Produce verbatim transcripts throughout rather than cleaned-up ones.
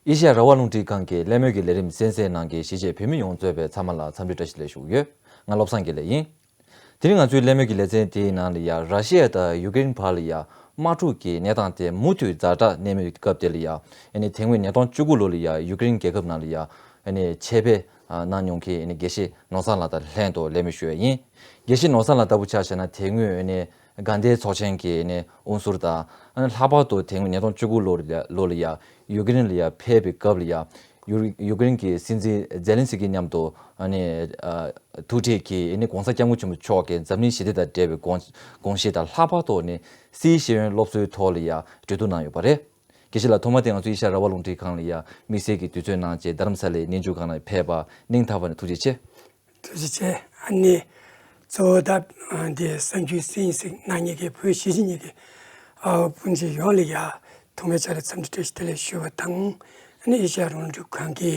ཨེ་ཤ་ཡ་རང་དབང་རླུང་འཕྲིན་ཁང་གི་གླེང་མོལ་གྱི་ལས་རིམ་གསན་གཟིགས་གནང་མཁན་གཞིས་བྱེས་བོད་མི་ཡོངས་གཙོས་པའི་ཚང་མ་ལ་འཚམས་འདྲི་བཀྲ་ཤིས་བདེ་ལེགས་ཞུ་གི་ཡོད། ང་བློ་བཟང་དགེ་ལེགས་ཡིན། དེ་རིང་ང་ཚོའི་གླེང་མོལ་གྱི་ལེ་ཚན་དེའི་ནང་ལ་ཡ་ར་ཤི་ཡ་དང་ཡུ་ཀེ་རེན་བར་ལ་ཡ་དམག་འཁྲུག་གི་གནས་སྟངས་དེ་མུ་མཐུད་ཛ་དྲག་གནས་མུས་སྐབས་དེ་ལ་ཡ། ཨ་ནི་དེ་སྔོན་ཉིས་སྟོང་བཅུ་དགུ་ལོ་ལ་ཡ་ཡུ་ཀེ་རེན་རྒྱལ་ཁབ་ནང་ལ་ཡ་ཨ་ནི་ཆེད་ཕེབས་གནང་མྱོང་མཁན་ཨ་ནི་དགེ་བཤེས་ནོར་བཟང་ལགས་དང་ལྷན་དུ་གླེང་མོལ་ཞུ་ཡ་ཡིན། དགེ་བཤེས་ནོར་བཟང་ལགས་ལྟ་བུ་ཆ་བཞག་ན་དེ་སྔོན་ཨ་ནི་དགའ་ལྡན་ཚོགས་ཆེན་གྱི་ཨ་ནི་དབུ་ཟུར་དང་། ཨ་ནི་ལྷག་པར་དུ་དེ་སྔོན་ཉིས་སྟོང་བཅུ་དགུ་ལོ་ལ་ལོ་ལ་ཡ་ཡུ་ཀེ་རེན་ལ་ཡ་ཕེབས་པའི་སྐབས་ལ་ཡ་ཡུ་ཡུ་ཀེ་རེན་གྱི་སྲིད་འཛིན་ཛེ་ལན་སི་ཀི་མཉམ་དུ་ཨ་ནི་ཨ་ཐུག་འཕྲད་ཀྱིས་ཨ་ནི་༸གོང་ས་༸སྐྱབས་མགོན་ཆེན་པོ་མཆོག་གི་འཛམ་གླིང་ཞི་བདེ་དང་འབྲེལ་བའི་དགོངས་དགོངས་བཞེས་དང་ལྷག་པར་དུ་ཨ་ནི་སིའི་ཤེས་ཡོན་སློབ་གསོའི་ཐོག་ལ་ཡ་གྲོས་བསྡུར་གནང་ཡོད་པ་རེད། དགེ་བཤེས་ལགས་ཐོག་མ་དེ་ང་ཚོ་ཨེ་ཤ་ཡ་རང་དབང་རླུང་འཕྲིན་ཁང་ལ་ཡ་དམིགས་བསལ་གྱི་དུས་ཚོད་གནང་བྱས་རྡ་རམ་ས་ལའི་གནས་མཇུག་ཁང་ལ་ཕེབས་པ་སྙིང་ཐག་པ་ནས་ཐུགས་རྗེ་ཆེ། ཐུགས་རྗེ་ཆེ། ཨ་ནི་གཙོ་བོ་ད་འདི་གསར་འགྱུར་གསན་གཟིགས་གནང་མཁན་གྱི་བོད་གཞིས་བྱེས་གཉིས་ཀྱི་ཨ་སྤུན་མཆེད་ཡོངས་ལ་ཡ་ཐོག་མའི་ཆ་ལ་འཚམས་འདྲི་བཀྲ་ཤིས་བདེ་ལེགས་ཞུ་བ་དང་། ཨ་ནི་ཨེ་ཤ་ཡ་རང་དབང་རླུང་འཕྲིན་ཁང་གི་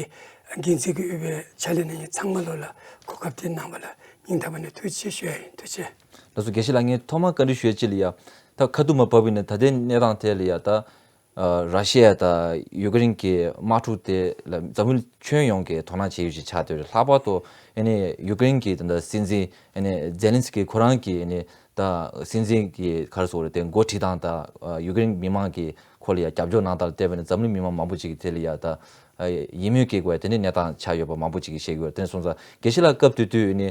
འགན་འཛིན་གྱིས་དབུས་པའི་ཕྱག་ལས་གནང་མཁན་ཚང་མ་ལོ་ལ་གོ་སྐབས་དེ་གནང་བ་ལ་སྙིང་ཐག་པ་ནས་ཐུགས་རྗེ་ཆེ་ཞུ་ཡ་ཡིན། ཐུགས་རྗེ་ཆེ། ལགས་སོ། དགེ་བཤེས་ལགས་ངས་ཐོག་མར་བཀའ་འདྲི་ཞུ་ཡ་གཅིག་ལ་ཡ། ད་ཁ་ཐུག་མ་བབས་པ་ཡིན་ན་ད་ལྟའི་གནས་སྟངས་དེ་ལ་ཡ་ད། ཨ་ར་ཤི་ཡ་དང་ཡུ་ཀེ་རེན་གྱི་དམག་འཁྲུག་དེ་ལ་འཛམ་བུ་ཁྱོན་ཡོངས་ཀྱིས་དོ་སྣང་བྱེད་ཡུལ་ཞིག་ཆགས་བསྡད་ཡོད་རེད། ལྷག་པར་དུ་ཨ་ནི་ཡུ་ཀེ་རེན་གྱི་ད་ལྟ་སྲིད་འཛིན་ཨ་ནི་ཛེ་ལན་སི་ཀི་ཁོ་རང་གིས་ཨ་ནི་ད་སྲིད་འཛིན་གྱི་ག་རེ་ཟེར་དགོས་རེད་དེ་འགོ་ཁྲིད་སྟངས་དང་ཡུ་ཀེ་རེན་མི་མང་གིས་ཁོ་ལ་ཡ་རྒྱབ་སྐྱོར་གནང་སྟངས་ལ་བལྟས་པ་ཡིན་ན་འཛམ་གླིང་མི་མང་མང་པོ་ཅིག་གིས་དེ་ལ་ཡ་ད་ཡིད་སྨོན་སྐྱེ་དགོས་དེ་འདྲའི་གནས་སྟངས་ཆགས་ཡོད་པ་མང་པོ་ཅིག་གིས་བཤད་ཀྱི་ཡོད་རེད། དེ་ནས་སོང་ཙང་དགེ་བཤེས་ལགས་སྐབས་དེ་དུས་ཨ་ནི་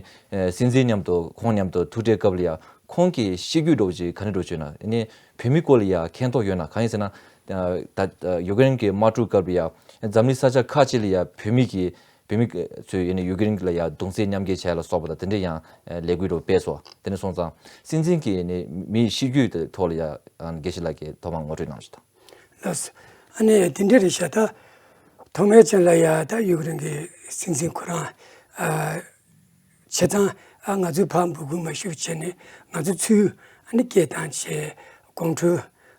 སྲིད་འཛིན་མཉམ་དུ་ཁོང་མཉམ་དུ་ཐུག་འཕྲད་སྐབས་ལ་ཡ། ཁོང་གི་གཤིས་རྒྱུད་འདྲ་བོ་ཅིག་ག་འདྲ་འདྲ་བྱུང་ན་ཨ་ནི་བོད་མི་སྐོར་ལ་ཡ་མཁྱེན་རྟོགས་ཡོད་ན། གང་ཡིན་ཟེར་ན། ད་ཡུ་ཀེ་རེན་གྱི་དམག་འཁྲུག་སྐབས་ལ་ཡ་འཛམ་གླིང་ས་ཆ་ཁག་ཅིག་ལ་ཡ་བོད་མི་གི་བོད་མི་ཚོས་ཨ་ནི་ཡུ་ཀེ་རེན་ལ་ཡ་གདུང་སེམས་མཉམ་སྐྱེད་བྱས་ལ་སོགས་པ་དང་དེ་འདྲའི་ཡང་ལས་འགུལ་འདྲ་བོ་སྤེལ་སོང་། དེ་ནས་སོང་ཙང་སྲིད་འཛིན་གྱི་ཨ་ནི་མིའི་གཤིས་རྒྱུད་དེ་ཐོག་ལ་ཡ་དགེ་བཤེས་ལགས་ཀྱིས་ཐོག་མར་ངོ་སྤྲོད་གནང་རོགས་ཞུ་དང་། ལགས་སོ། ཨ་ནི་དེ་འདྲ་རེད་ཤག་ད་ཐོག་མའི་ཆ་ལ་ཡ་ད་ཡུ་ཀེ་རེན་གྱི་སྲིད་འཛིན་ཁོ་རང་ཨ། བྱས་ཙང་ཨ་ང་ཚོའི་ཕར་འབོད་སྐུལ་མ་ཞུས་བྱས་ནས་ང་ཚོ་ཚུར་ཨ་ནི་སྐད་བཏང་བྱས་དགོང་དྲོ་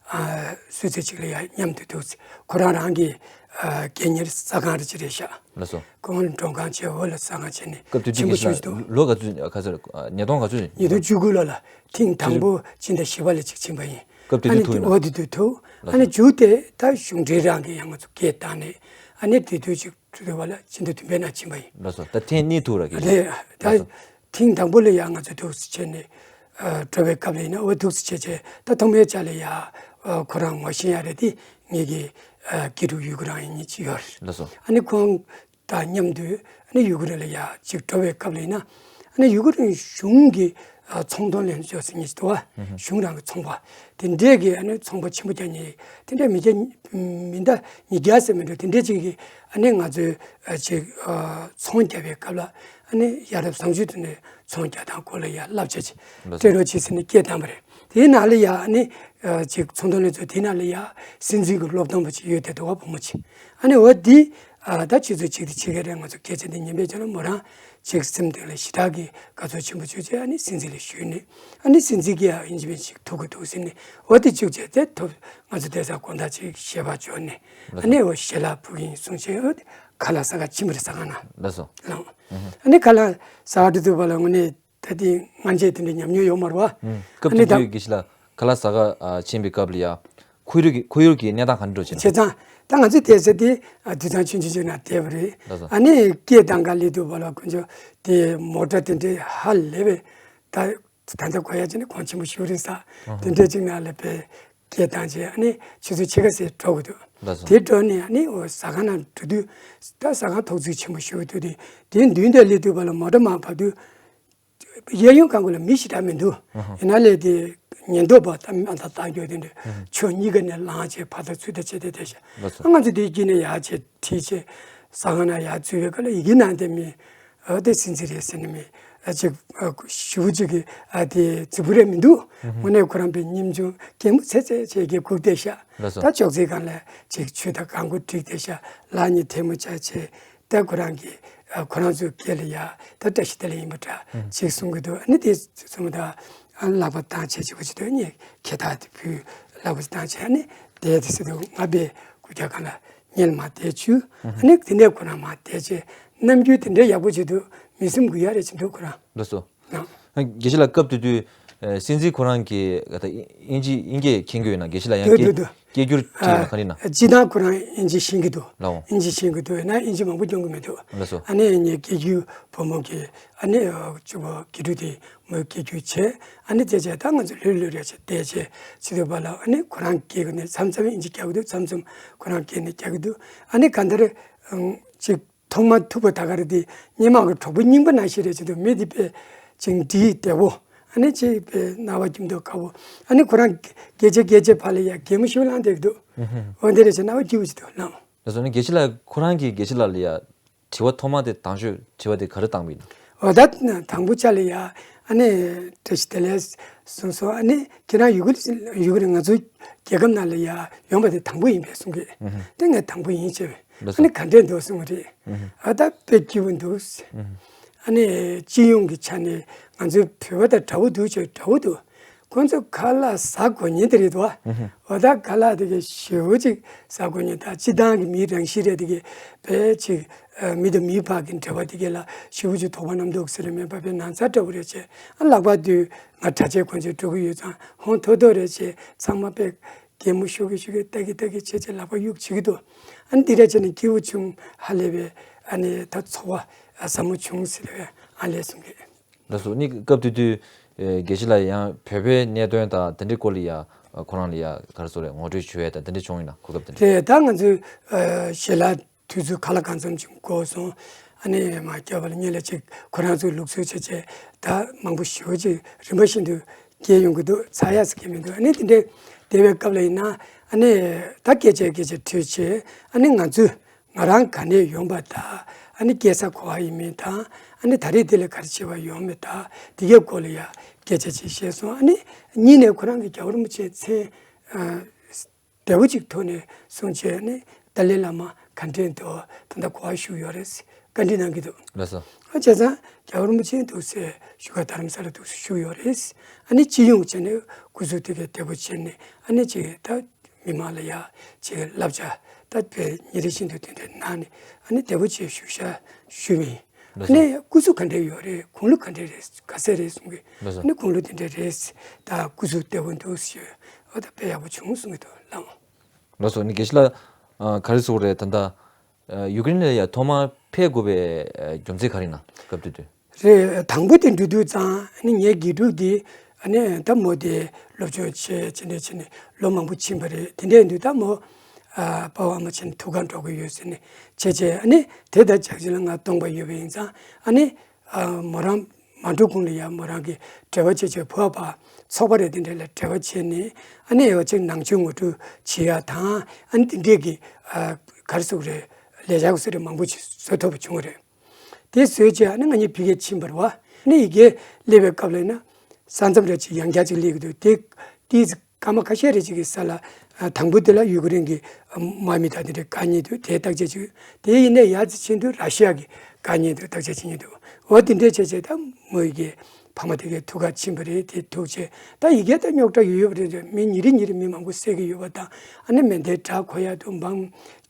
ཨ་སུད་སི་ཅིག་ལ་ཡ་མཉམ་དུ་འདུག་ཁོ་རང་རང་གི་ཨ་སྒེར་གཉེར་ཟ་ཁང་རེ་ཅིག་རེད་ཤག་ལགས་སོ། ཁོང་མགྲོན་ཁང་བྱས་འོག་ལ་ཟ་ཁང་བྱས་ནས་སྐབས་དེ་དུས་ཆེན་པོ་དགེ་བཤེས་ཞུ་ལགས་འདུག་ལོ་ག་ཚོད་ག་ཚོད་ཉིས་སྟོང་ག་ཚོད་ཉིས་སྟོང་བཅུ་དགུ་ལོ་ལ་ཐེངས་དང་པོ་སྤྱི་ཟླ་བཞི་པ་ལ་ཅིག་ཕྱིན་པ་ཡིན། སྐབས་དེ་ཨ་ནི་དུས་ཐུག་ཡིན་ན། འོ་དེ་དུས་ཐུག་ཨ་ནི་ལགས་སོ། མཇུག་དེ་ད་གཞུང་འབྲེལ་རང་གིས་ཡང་ང་ཚོ་སྐད་བཏང་ནས་ཨ་ནི་དེ་དུས་ཅིག་འགྲོ་བ་ལ་ཕྱི་ཟླ་བདུན་པའི་ནང་ཕྱིན་པ་ཡིན། ལགས་སོ། ད་ཐེངས་གཉིས་ཐུག་ར་གི་རེད། ད་ལགས་སོ། ཐེངས་དང་པོ་ལ་ཡང་ང་ཚོ་ཐུགས་སུ་ཆེ་ནས་ཨ་འགྲོ་བའི་སྐབས་ལ་ཡིན་ན་འོ་ཐུགས་སུ་ཆེ་ཆེ་ད་ཐོག་མའི་ཆ་ལ་ཡ་ཨ་ཁོ་རང་ངོ་ཤེས་ཡ་རེད་དེ་ངེད་ཀྱི་ཨ་དགེ་ཕྲུག་ཡུ་གུ་རང་ཡིན་ཉིད་ཅིག་ཡོད་རེད། ལགས་སོ། ཨ་ནི་ཁོང་དང་མཉམ་དུ་ཨ་ནི་ཡུ་གུ་རེན་ལ་ཡ་ཅིག་འགྲོ་བའི་སྐབས་ལ་ཡིན་ན་ཨ་ནི་ཡུ་གུ་རེན་གཞུང་གི་ཨ་ཚོང་དོན་ལྷན་ཚོགས་ཟེར་མཁན་ཞིག་འདུག་བ། ཧུམ་ཧུམ། གཞུང་རང་གི་ཚོང་པ་དེ་འདྲས་ཀྱི་ཨ་ནི་ཚོང་པ་ཆེན་པོ་རྐྱང་གཉིས་དེ་འདྲས་མི་བརྒྱ་མི་འདྲ་ཉིས་བརྒྱ་ཟེར་མི་འདུག་དེ་འདྲས་ཅིག་གིས་ཨ་ནི་ང་ཚོའི་ཨ་ཅིག་ཨ་ཚོང་རྒྱག་པའི་སྐབས་ལ་ཨ་ནི་ཡ་རབས་བཟང་སྤྱོད་དེ་ནས་ཚོང་རྒྱག་སྟངས་སྐོར་ལ་ཡ་བསླབ་བྱ་ཅིག་ལགས་སོ། སྤྲད་རོགས་བྱེད་ཟེར་ནས་སྐད་བཏང་བ་རེད། དེའི་ནང་ལ་ཡ་ཨ་ནི་ཨ་ཅིག་ཚོང་དོན་ལས་ཚོགས་དེའི་ནང་ལ་ཡ་སྲིད་འཛིན་གྱི་སློབ་སྟོན་པ་ཅིག་ཡོད་བསྡད་འདུག་བ། བུ་མོ་ཅིག་ཨ་ནི་འོ་འདི་ཨ་ད་ཆུ་ཚོད་གཅིག་དང་ཕྱེད་ཀ་རེད། ང་ཚོ་སྐད་ཆ་འདི་ཉན་པའི་ཆ་ལ་མོ་རང་ཅིག་སེམས་གཏིང་ལ་ཞེ་དྲག་གི་དགའ་ཚོར་ཆེན་པོ་བྱུང་བྱས་ཨ་ནི་སྲིད་འཛིན་ལ་ཞུས་ནས་ཨ་ནི་སྲིད་འཛིན་གྱིས་ཨ་ཡིན་གཅིག་མིན་གཅིག་ཐུག་གི་འདུག་ཟེར་ནས་འོ་དེ་བཅུག་བྱས་དེ་ཐོབ་ང་ཚོ་བསྡད་ས་དགོང་དག་ཅིག་ཞལ་པར་འབྱོར་ནས་ཨ་ནི་འོ་ཞལ་ལག་ཕུལ་གྱི་ཡིན་གསུངས་བྱས་འོ་དེ་ཁ་ལག་ཟ་ག་ཕྱིན་པ་རེད། ཟ་ཁང་ནང་ལགས་སོ། ལངས་ཨ་ནི་ཁ་ལག་ཟ་ག་འགྲོ་དུས་བ་ལ་དངོས་གནས། ད་དེ་སྔ་རྗེས་དེ་འདྲའི་ཉམས་མྱོང་ཡོད་མ་རེད་བ། ཨུམ། སྐབས་ཨ་ནི་དེ་ད་དུས་དགེ་བཤེས་ལགས་ཁ་ལག་ཟ་ག་ཨ་ཕྱིན་པའི་སྐབས་ལ་ཡ། ཁོར་ཡུག་གི་ཁོར་ཡུག་གི་གནས་སྟངས་ག་འདྲ་འདྲ་བྱས་ན། བྱས་ཙང་ད་ང་ཚོ་བསྡད་ས་དེ་ཨ་དུད་ཚང་ཆུང་ཆུང་ཅིག་ནང་བསྡད་པ་རེད། ལགས་སོ། ཨ་ནི་སྐད་བཏང་ག་སླེབས་དུས་བ་ལ་དཀོན་མཆོག་དེ་མོ་ཊ་དེ་འདྲའི་ཧ་ལས་པའི་ད་ད་ལྟ་གོ་ཡ་ཅིག་ནི་གོང་ཆེན་པོ་ཞིག་རེད་ས། ཨ་ཧ། དེ་འདྲའི་ཅིག་ནང་ལ་བས་སྐད་བཏང་བྱས་ཨ་ནི་ཆུ་ཚོད་ཕྱེད་ཀ་ཙམ་འགྲོ་དགོས་འདུག་ལགས་སོ། དེ་འགྲོ་ནས་ཨ་ནི་འོ་ཟ་ཁང་ནང་འགྲོ་དུས་ད་ཟ་ཁང་ཐོག་བརྩེགས་ཆེན་པོ་ཞིག་འདུག་དེ་དེའི་མདུན་དེ་སླེབས་དུས་བ་ལ་མོ་ཊ་མར་བབས་དུས། གཡས་གཡོན་གང་ག་ལ་མི་ཞེ་དྲག་མི་འདུག་ཨ་ཧ། ཡིན་ན་ལས་དེ་ཉེན་རྟོག་པ་དང་ཨ་ད་ལྟ་རྒྱུ་དེ་འདྲ་ཨ་ཧ། ཕྱོགས་གཉིས་ཀ་ནས་ལངས་བྱས་ཕར་དང་ཚུར་དང་བྱས་ཏེ་བསྡད་ཤག་ལགས་སོ། ཨ་ང་ཚོ་དེའི་དཀྱིལ་ནས་ཡར་བྱས་ཁྲིད་བྱས་ཟ་ཁང་ནང་ཡར་འཛུལ་བའི་སྐབས་ལ་ཡི་གེ་ནང་དེ་མི་ཨ་དེ་སྲིད་འཛིན་རེད་ཟེར་ནས་མི་ཨ་ཅིག་ཨ་ཞེ་པོ་ཅིག་གི་ཨ་དེ་རྫིག་པོ་རེད་མི་འདུག་ཨ་ཧ། དངོས་གནས་ཁོ་རང་པའི་སྙིང་རྗེ་གད་མོ་ཚད་ཚད་བྱས་ཀྱི་སྒུག་བསྡད་ཤག་ལགས་སོ། ད་ཅོག་ཙེ་སྒང་ལ་ཅིག་ཆུ་དང་གང་གོ་བསྒྲིགས་བསྡད་ཤག་ལག་གཉིས་ཐལ་མོ་སྦྱར་བྱས། ད་ཁོ་རང་གིས་ཨ་ཁོ་རང་ཚོའི་སྐད་ལ་ཡ་ད་བཀྲ་ཤིས་བདེ་ལེགས་ཡིན་པ་འདྲ་ཨུམ། ཅིག་གསུང་གི་འདུག་ཨ་ནི་དེ་གསུངས་དང་ཨ་ལག་པ་བཏང་བྱས་བྱས་པ་ཅིག་འདུག་ཨ་ནི་ཁེ་ཐག་དེ་ཕུལ་ལག་པ་བཏང་བྱས་ཨ་ནི་བསྡད་དེ་ཟེར་འདུག་ང་པའི་སྐུ་རྒྱག་གང་ལ་ཉལ་མ་བསྡད་བཅུག་ཨ་ནི་དེ་ནས་ཁོ་རང་མ་བསྡད་བྱས་རྣམ་འགྱུར་དེ་འདྲའི་ཡག་པོ་བྱེད་འདུག་མི་སེམས་འགུལ་ཡག་རེ་བྱེད་འདུག་ཁོ་རང་། ལགས་སོ། ཨ། དགེ་བཤེས་ལགས་སྐབས་དེ་དུས་ ཨ་སྲིད་འཛིན་ཁོ་རང་གིས་ད་དབྱིན་ཇི་དབྱིན་སྐད་མཁྱེན་གྱི་ཡོད་ན། དགེ་བཤེས་ལགས་ཡང་འདུག་འདུག་སྐད་འདུག་སྐད་སྒྱུར་བྱེད་ཡོད་ན། ཨ་ག་རེ་ཡིན་ན། སྤྱིར་བཏང་ཁོ་རང་དབྱིན་ཇི་ཤེས་ཀྱི་འདུག་ལགས་འོང་། དབྱིན་ཇི་ཤེས་ཀྱི་འདུག་ཡིན་ན་དབྱིན་ཇི་མང་པོ་སྐྱོན་གྱི་མི་འདུག་ལགས་སོ། ཨ་ནི་ངའི་སྐད་སྒྱུར་བུ་མོ་གིས་ཨ་ནི་ཨ་ཅིག་གོ་དགེ་ཕྲུག་དེ་མོས་སྐད་སྒྱུར་བྱས། ཨ་ནི་བྱས་བྱས་ད་ང་ཚོ་ལྷོད་ལྷོད་རེ་བྱས་བསྡད་བྱས་བྱེད་དུས་བ་ལ། ཨ་ནི་ཁོ་རང་སྐད་ཀྱི་ནས་མཚམས་མཚམས་དབྱིན་ཇི་རྒྱག་གི་འདུག་མཚམས་མཚམས་ཁོ་རང་སྐད་ནས་རྒྱག་གི་འདུག་ཨ་ནི་གང་ལྟར་ཨང་ཅིག་ཐོག་མ་ཐུག་པ་ད་ག་རེ་དེ་སྔོན་མ་གི་གྲོགས་པོ་རྙིང་པ་ནང་བཞིན་རེད་བྱེད་དུས། མི་དེ་དཔེ་ཅིག་འདྲིས་བདེ་བོ། ཨ་ནི་ཅིག་དཔེ་རྣ་བ་སྐྱིད་མདོག་ཁ་བོ། ཨ་ནི་ཁོ་རང་སྐད་ཆ་སྐད་ཆ་ཕར་ལ་ཡ་གད་མོ་ཞིག་ལངས་བསྡད་ཀྱི་འདུག་ཨུ་ཧུམ། འོ་འདི་རེད་བྱས་རྣ་བ་སྐྱིད་པོ་ཞིག་འདུག་ལགས། ལགས་སོ། ཨ་ནི་དགེ་བཤེས་ལགས་ཁོ་རང་གིས་དགེ་བཤེས་ལགས་ལ་ཡ་དྲི་བ་ཐོག་མ་དེ་དང་ཤོས་དྲི་བ་དེ་ག་རེ་བཏང་བ་ཡིན་ན། འོ་ད་དང་པོ་ཆ་ལ་ཡ་ཨ་ནི་བཀྲ་ཤིས་བདེ་ལེགས་གསུངས་སོང་། ཨ་ནི་ཁྱེད་རང་ཡུ་གུར་ཡུ་གུར་ང་ཚོའི་རྒྱལ་ཁབ་ནང་ལ་ཡ་ཡོང་པ་དེ་དང་པོ་ཡིན་པས་གསུང་གི། ཨུ་ཧུམ། དེ་ངས་དང་པོ་ཡིན་ཟེར་བས། ལགས་སོ། ཨ་ནི་ག་འདྲས་འདུག་གསུང་བ་རེད། ཨུ་ཧུམ། ཨ་ད་དཔེ་སྐྱིད་པོ་འདུག་ཨུ་ཧུམ། ཨ་ནི་སྤྱི་ཡོངས་ཀྱི་ཆ་ནས་ང་ཚོའི་བོད་པ་དང་འདྲ་བོ་འདུག་ཅེས་འདྲ་བོ་འདུག་ཁོང་ཚོ་ཁ་ལག་ཟ་དགོས་ཉེན་དེ་རེད་དོ། ཨུ་ཧུམ། འོ་ད་ཁ་ལག་དེ་གའི་ཞེ་པོ་ཅིག་ཟ་དགོས་ཉེན། ད་སྤྱིར་བཏང་གི་མིའི་རང་བཞིན་རེད། དེ་གའི་དཔེ་ཅིག་ཨ་མི་དང་མིའི་བར་གྱི་འབྲེལ་བ་དེ་གའི་ལ་ཞེ་པོ་ཅིག་དོགས་པ་རྣམ་རྟོག་ཟེར་རེད་མེད་པ། དཔེ་ན་ཚ་འདྲ་བོ་རེད་བྱས། ཨ་ལག་པ་དུས་ང་གྲྭ་ཆས་གོན་ཆས་འགྲོ་གི་ཡོད་ཙང་ཧོན་ཐོར་ཐོར་རེད་བྱས། ཚང་མ་དཔེ་གད་མོ་ཤོར་གི་ཤོར་གི་ལྟ་གི་ལྟ་གི་བྱས་བྱས་ལག་པ་གཡུག་བྱེད་ཀྱི་འདུག་ཨ་ནི་འདི་འདྲ་བྱས་ནས་སྐྱིད་པོ་བྱུང་། ཧ་ལས་པའི་ཨ་ནི་ད་ཚོར་བ་ཟབ་མོ་བྱུང་ཟེར་བའི་ཨ་ལས་གསུང་གི། ལགས་སོ། ཨ་ནི་སྐབས་དེ་དུས་ཨེ་དགེ་བཤེས་ལགས་ཡང་བོད་པའི་གནད་དོན་དང་དེ་འདྲའི་སྐོར་ལ་ཡ་ཁོ་རང་ལ་ཡ་ག་རེ་ཟེར་རེད། ངོ་སྤྲོད་ཞུ་ཡས་དང་དེ་འདྲ་བྱུང་ཡིན་ན། གོ་སྐབས་དེ་འདྲ། རེད། ད་ང་ཚོའི་ཨ་ཞལ་ལག་དུས་ཚོད་ག་ལ་གང་འཚམ་ཅིག་འགོར་སོང་། ཨ་ནི་མ་བསྐྱལ་བ་ལ་སྔོན་ལ་ཅིག་ཁོ་རང་ཚོའི་ལུགས་སྲོལ་བྱས་བྱས་ད་མང་པོ་ཞེ་པོ་ཅིག་རིམ་པ་བཞིན་དུ་སྐྱེལ་ཡོང་གི་འདུག་ཚར་ཡག་ཟེར་གྱི་མི་འདུག་ཨ་ནི་དེ་འདྲའི་བསྡད་པའི་སྐབས་ལ་ཡིན་ན། ཨ་ནི་ད་སྐད་ཆ་སྐད་ཆ་དྲིས་བྱས། ཨ་ནི་ང་ཚོས་ང་རང་ག་ནས་ཡོང་པ་དང་། ཨ་ནི་སྐྱེས་ས་ག་པར་ཡིན་མིན་དང་། ཨ་ནི་ད་རེས་འདི་ལ་ག་རེ་བྱེད་པར་ཡོང་མིན་དང་། དེ་གའི་སྐོར་ལ་ཡ་སྐད་ཆ་ཅིག་བཤད་སོང་། ཨ་ནི་གཉིས་ནས་ཁོ་རང་གིས་རྒྱལ་བ་རིན་པོ་ཆེའི་མཚན་ཨ་བདེ་པོ་ཅིག་ཐོག་ནས་གསུངས་བྱས། ཨ་ནི་ཏཱ་ལའི་བླ་མ་ག་འདྲས་འདུག་ད་ལྟ་ག་པར་བཞུགས་ཡོད་རེད། བཀའ་འདྲི་གནང་གི་འདུག་ལགས་སོ། ཨ་བྱས་ཙང་རྒྱལ་བ་རིན་པོ་ཆེ་འདུག་སེ་བཞུགས་སྒར་རྡ་རམ་ས་ལ་འདུག་སེ་བཞུགས་ཡོད་རེད། ཨ་ནི་སྤྱི་ཡོངས་བྱས་ནས་སྐུ་གཟུགས་དེ་གའི་བདེ་པོ་བྱས་ནས། ཨ་ནི་ཅིག་ད་མི་མང་ལ་ཡ་ཅིག་བསླབ་བྱ་ད་དཔེ་ཉིན་རེ་བཞིན་དུ་དེ་འདྲ་གནང་ནས། ཨ་ནི་བདེ་པོ་བྱས་བཞུགས་ཤག་ཞུས་པ་ཡིན། ལགས་སོ། ཨ་ནི་སྐུ་གཟུགས་ག་འདྲས་ཡོད་རེད། དགུང་ལོ་ག་འདྲས་རེད། ག་ཚད་རེད་གསུང་གི། ལགས་སོ། ཨ་ནི་དགུང་ལོ་དེ་འདྲས་རེད། ད་སྐུ་གཟུགས་བདེ་པོ་འདུག་ཞུས། འོ་ད་དཔེ་ཡག་པོ་བྱུང་གསུང་གི་འདུག་ལགས། ལགས་སོ། ཨ་ནི་དགེ་བཤེས་ལགས་ཨ་ག་རེ་ཟེར་དགོས་རེད། ད་ལྟ་ཨ་ཡུ་ཀེ་རེན་ལ་ཡ་ཐོག་མར་ཕེབས་དགོས་པའི་ཨ་རྒྱུ་མཚན་ག་རེ་ཡིན་ན། སྐབས་དེ་དུས། རེད། དང་པོ་དེ་འགྲོ་དུས་ཙང་ཨ་ནི་ངའི་དགེ་ཕྲུག་དེ་ཨ་ནི་ད་མོ་དེ་སློབ་སྦྱོང་བྱས་ཅི་འདྲ་བྱས་ནས་ལོ་མང་པོ་ཕྱིན་པ་རེད། དེ་འདྲ་ཡིན་དུས་ད་མོ་ཨ་པ་ཕ་མ་ཕྱིན་ཐུག་གར་འགྲོ་གི་ཡོད་ཟེར་ནས་བྱས་བྱས། ཨ་ནི་དེ་ད་ཅག་ཅིག་ལ་ང་སྟོང་པ་ཡོད་པ་ཡིན་ཙང་། ཨ་ནི་ཨ་མོ་རང་མ་འགྲོ་གོང་ལ་ཡ་མོ་རང་གི་འབྲེལ་བ་བྱས་བྱས་བོད་པ་ཚོགས་པ་རེད། དེ་འདྲ་ལ་འབྲེལ་བ་བྱས་ནས། ཨ་ནི་འོ་ཅིག་ནང་ཆོས་ངོ་སྤྲོད་བྱེད་ཡ་དང་། ཨ་ནི་དེ་འདྲས་ཀྱི་ཨ་ག་རེ་ཟེར་དགོས་རེད། ལས་འཆར་ཟེར་རེད། མང་པོ་ཞིག་བཟོ་ཐུབ་པ་བྱུང་བ་རེད། དེ་བཟོས་བྱས་ཨ་ནི་ང་གཉིས་ཕ་གིར་ཕྱིན་པ་རེད་པ། ཨ་ནི་ཡ་གིར་སླེབས་པའི་སྐབས་ལ་ཡིན་ན་ས་མཚམས་རེ་ཅིག་ཡང་བསྐྱར་ཅིག་སླེབས་ཀྱི་འདུག་དེ་དེའི་སྐར་མ་ཁ་ཤས་རེ་ཅིག་གི་ས་ལ་ཨ་དང་པོ་དེ་ལ་ཡུ་ཀེ་རེན་གྱི་ཨ་དམག་མི་དང་དེ་འདྲའི་བཀག་ཉེན་འདུག་དེ་བརྟག་དཔྱད་བྱེད། དེ་ཡིན་ནའི་ཡར་ཅིག་ཕྱིན་དུས་ར་ཤི་ཡ་གི་བཀག་ཉེན་འདུག་བརྟག་དཔྱད་བྱེད་མཁན་འདུག་འོ་དེ་འདྲས་བྱས་བྱས་ད་མོ་ཡ་གི་ཕ་མ་དེ་གའི་ཐུག་གར་ཕྱིན་པ་རེད། དེ་ཐུག་བྱས་ད་ཡ་གིར་ད་རྙོག་དྲ་ཡོད་ཡོད་པ་རེད། མི་ཉིན་རེ་ཉིན་རེ་མི་མང་པོ་བསད་ཀྱི་ཡོད་པ་དང་། ཨ་ནི་མེ་མདའི་སྒྲ་གོ་ཡ་འདུག་འབུམ་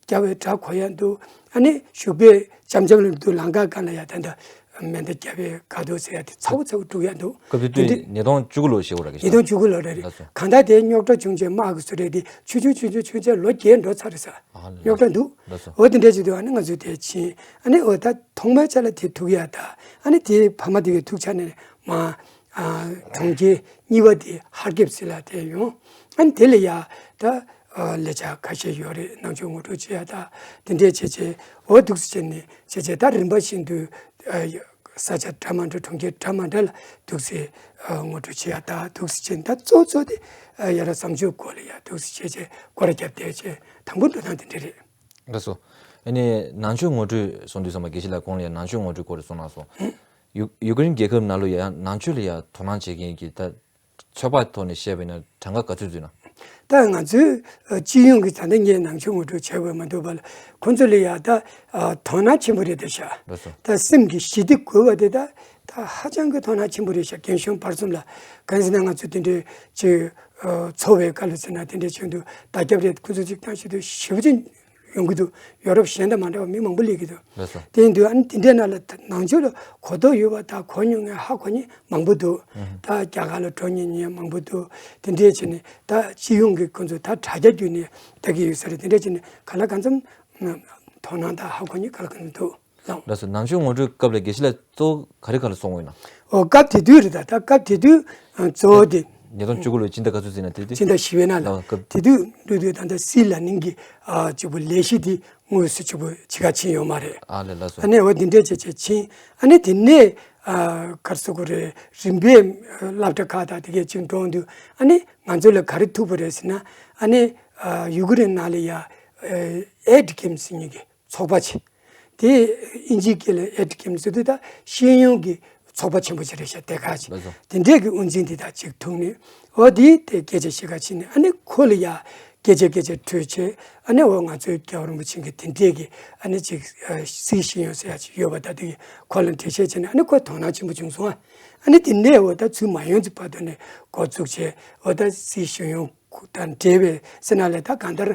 རྒྱབ་པའི་སྒྲ་གོ་ཡ་འདུག་ཨ་ནི་བཞུགས་པའི་འཆམ་འཆམ་ལ་འདུག་ལམ་ཁ་སྒང་ལ་ཡ་ད་ལྟ་མེ་མདའ་བརྒྱབ་པའི་ག་འདུག་ཟེར་ཡ་དེ་ཚ་བོ་ཚ་བོ་སྒྲུག་ཡ་འདུག་སྐབས་དེ་དུས་དེ་འདྲ་ཉིས་སྟོང་བཅུ་དགུ་ལོ་ཞིག་རེད། ཉིས་སྟོང་བཅུ་དགུ་ལོ་རེད། རེད། ལགས་སོ། གང་ལྟར་དེ་རྙོག་དྲ་བྱུང་རྗེས་དམག་གི་བཟོ་གྲྭ་དེ་ཆུང་ཆུང་ཆུང་ཆུང་ཆུང་བྱས་ལོ་བརྒྱད་འགྲོ་ཚར་རེད་ཟེར། ཨ་ལགས། རྙོག་དྲ་འདུག་ལགས་སོ། འོ་དེ་འདྲ་བྱེད་དུས་ཨ་ནི་ང་ཚོས་དེ་ཕྱིན། ཨ་ནི་འོ་ད་ཐོག་མའི་ཆ་ལ་དེ་ཐུག་ཡ་ད། ཨ་ནི་དེ་ཕ་མ་དེ་གའི་ཐུག་ཆ་ནས་མ་ཨ་གྲོང་ཁྱེར་གཉིས་པ་དེ་ཧར་ཀེབ་ཟེར་ལ་དེ་ཡོང་། ཨ་ནི་དེ་ལ་ཡ་ད་ཨ་ལས་འཆར་ཁ་ཤས་ཡོད་རེད། ནང་ཆོས་ངོ་སྤྲོད་བྱེད་ཡ་ད་དེ་འདྲས་བྱས་བྱས། འོ་འདུག་སེ་བྱས་ནས་བྱས་བྱས་ད་རིམ་པ་བཞིན་དུ་ཨ་ས་ཆ་འདྲ་མི་འདྲ་གྲོང་ཁྱེར་འདྲ་མི་འདྲ་ལ་འདུག་སེ་ཨ་ངོ་སྤྲོད་བྱེད་ཡ་ད་འདུག་སེ་བྱས་ནས། ད་གཙོ་གཙོ་དེ་ཨ་ཡ་རབས་བཟང་སྤྱོད་སྐོར་ལ་ཡ་འདུག་སེ་བྱས་བྱས་སྐོར་ར་བརྒྱབ་བསྡད་བྱས། དང་པོ་འགྲོ་སྟངས་དེ་འདྲས་རེད། ལགས་སོ། ཨ་ནི་ནང་ཆོས་ངོ་སྤྲོད་གསུངས་དུས་ཙམ་པ་དགེ་བཤེས་ལགས་གོང་ལ་ཡང་ནང་ཆོས་ངོ་སྤྲོད་སྐོར་གསུངས་གནང་སོང་། ཡུ་ཡུ་ཀེ་རེན་རྒྱལ་ཁབ་ནང་ལོགས་ཡང་ནང་ཆོས་ལ་ཡང་དོ་སྣང་བྱེད་མཁན་གྱི་ད་ཚོད་དཔག་ཐོག་ནས་བཤད་པ་ཡིན་ན་གྲངས་ཀ་ག་ཚོད་ཡོད་ན། ད་ང་ཚོའི་ཨ་སྤྱི་ཡོངས་ཀྱི་ད་ལྟ་ངས་ནང་ཆོས་ངོ་སྤྲོད་བྱས་པ་མ་གཏོགས་པ་ལ་ཁོང་ཚོ་ལ་ཡང་ད་ཨ་དོ་སྣང་ཆེན་པོ་རེད་བསྡད་ཤག་ལགས་སོ། ད་སེམས་ཀྱི་ཞི་བདེ་དགོས་པ་དེ་ད་ད་ཧ་ཅང་གི་དོ་སྣང་ཆེན་པོ་རེད་ཤག་རྒན་གཞོན་བར་གསུམ་ལ། གང་ཡིན་ཟེར་ན་ང་ཚོ་དེ་འདྲའི་ཅིག་ཨ་འཚོ་བའི་སྐབས་ལ་ཟེར་ན་དེ་འདྲའི་ཆེད་དུ་བརྡ་ཁྱབ་རེད། ཁོང་ཚོ་ཅིག་བཏང་ཤེས་དུས་ཞེ་པོ་ཅིག་ཡོང་གི་འདུག་ཡོ་རོབ་གཞན་དང་མ་འདྲ་བ་མི་མང་པོ་སླེབས་ཀྱི་འདུག་ལགས་སོ། དེ་ཡིན་དུས་ཨ་ནི་དེ་འདྲའི་ནང་ལ་ད་ནང་ཆོས་ལ་གོ་རྟོགས་ཡོད་པ་དང་གོ་མྱོང་མཁན་ཧ་གོ་མཁན་མང་པོ་འདུག་ད་རྒྱ་གར་ལ་འགྲོ་མྱོང་མཁན་མང་པོ་འདུག་དེ་འདྲའི་བྱས་ནས་ད་སྤྱི་ཡོངས་ཀྱི་ཁོང་ཚོ་ད་དྲ་རྒྱ་བརྒྱུད་ནས་ལྟ་གི་ཡོད་ས་རེད། དེ་འདྲའི་བྱས་ནས་ག་ལ་གང་འཚམ་དོ་སྣང་དང་ཧ་གོ་མཁན་ག་ལ་གང་འཚམ་འདུག་ལགས། ལགས་སོ། ནང་ཆོས་ངོ་སྤྲོད་སྐབས་ལ་དགེ་བཤེས་ལགས་གཙོ་བོ་ག་རེ་ག་ལ་གསུང་གི་ཡོད་ན། ཨོ་སྐབས་དེ་དུས་རེད། ད་ད་སྐབས་དེ་དུས་ཨ་གཙོ་བོ་དེ་ཉིས་སྟོང་བཅུ་དགུ་ལོའི་སྤྱི་ཟླ་ག་ཚོད་ཟིན་ན་དེ་དུས། སྤྱི་ཟླ་བཞི་པའི་ནང་ལ། ལགས་སྐབས། དེ་དུས་འགྲོ་དུས་ད་ལྟ་སི་ལ་ནིང་གི་ཨ་གཅིག་པུ་ལས་གཞི་དེ་དངོས་སུ་གཅིག་པུ་ཕྱི་ཁ་ཕྱིན་ཡོད་མ་རེད། ཨ་ལས། ལགས་སོ། ཨ་ནི་འོ་དེ་འདྲས་བྱས་བྱས་ཕྱིན། ཨ་ནི་དེ་ནས་ཨ་ག་རེ་ཟེར་དགོས་རེད། རིམ་པས་ཨ་སློབ་གྲྭ་ཁག་དང་དེ་གས་ཅིག་འགྲོ་དུས་ཨ་ནི་ང་ཚོ་ལ་ག་རེ་ཐུག་པ་རེད་ཟེར་ན། ཨ་ནི་ཨ་ཡུ་ཀེ་རེན་ནང་ལ་ཡ་ཨ་ཨེ་ཌི་ཀེམ་ཟེར་མཁན་གྱི་ཚོགས་པ་ཆེ། དེ་ཨིན་ཇིའི་སྐད་ལ་ཨེ་ཌི་ཀེམ་ཟེར་དུས་ད་ཤེས་ཡོན་གྱི་ཚོགས་པ་ཆེན་པོ་ཅིག་རེད་ཤག་དེ་ག་ཅིག་ལགས་སོ། དེ་འདྲས་ཀྱི་དབུ་འཛིན་དེ་དག་ཅིག་ཐུག་ནས་འོ་དེ་དེ་སྐད་ཆ་བཤད་ག་ཕྱིན་ནས། ཨ་ནི་ཁོ་ལ་ཡ་སྐད་ཆ་སྐད་ཆ་འཕྲོས་བྱས། ཨ་ནི་འོ་ང་ཚོའི་རྒྱལ་བ་རིན་པོ་ཆེ་གི་དེ་འདྲས་ཀྱི་ཨ་ནི་ཅིག་ཨ་སྲིད་ཤེས་ཡོན་ཟེར་ཡ་ཅིག་ཡོད་པ་ད་དེ་གི་ཁོ་ལ་འགྲེལ་བཤད་བྱས་ནས། ཨ་ནི་ཁོ་དོ་སྣང་ཆེན་པོ་བྱུང་སོང་། ཨ་ཨ་ནི་དེ་ནས་འོ་ད་ཚུར་མ་ཡོང་ཚེ་བར་དུ་ནས་འགོ་བཙུགས་བྱས། འོ་ད་སྲིད་ཤེས་ཡོན་དང་འབྲེལ་བའི་ཟེར་ན་ལས་ད་གང་ལྟར་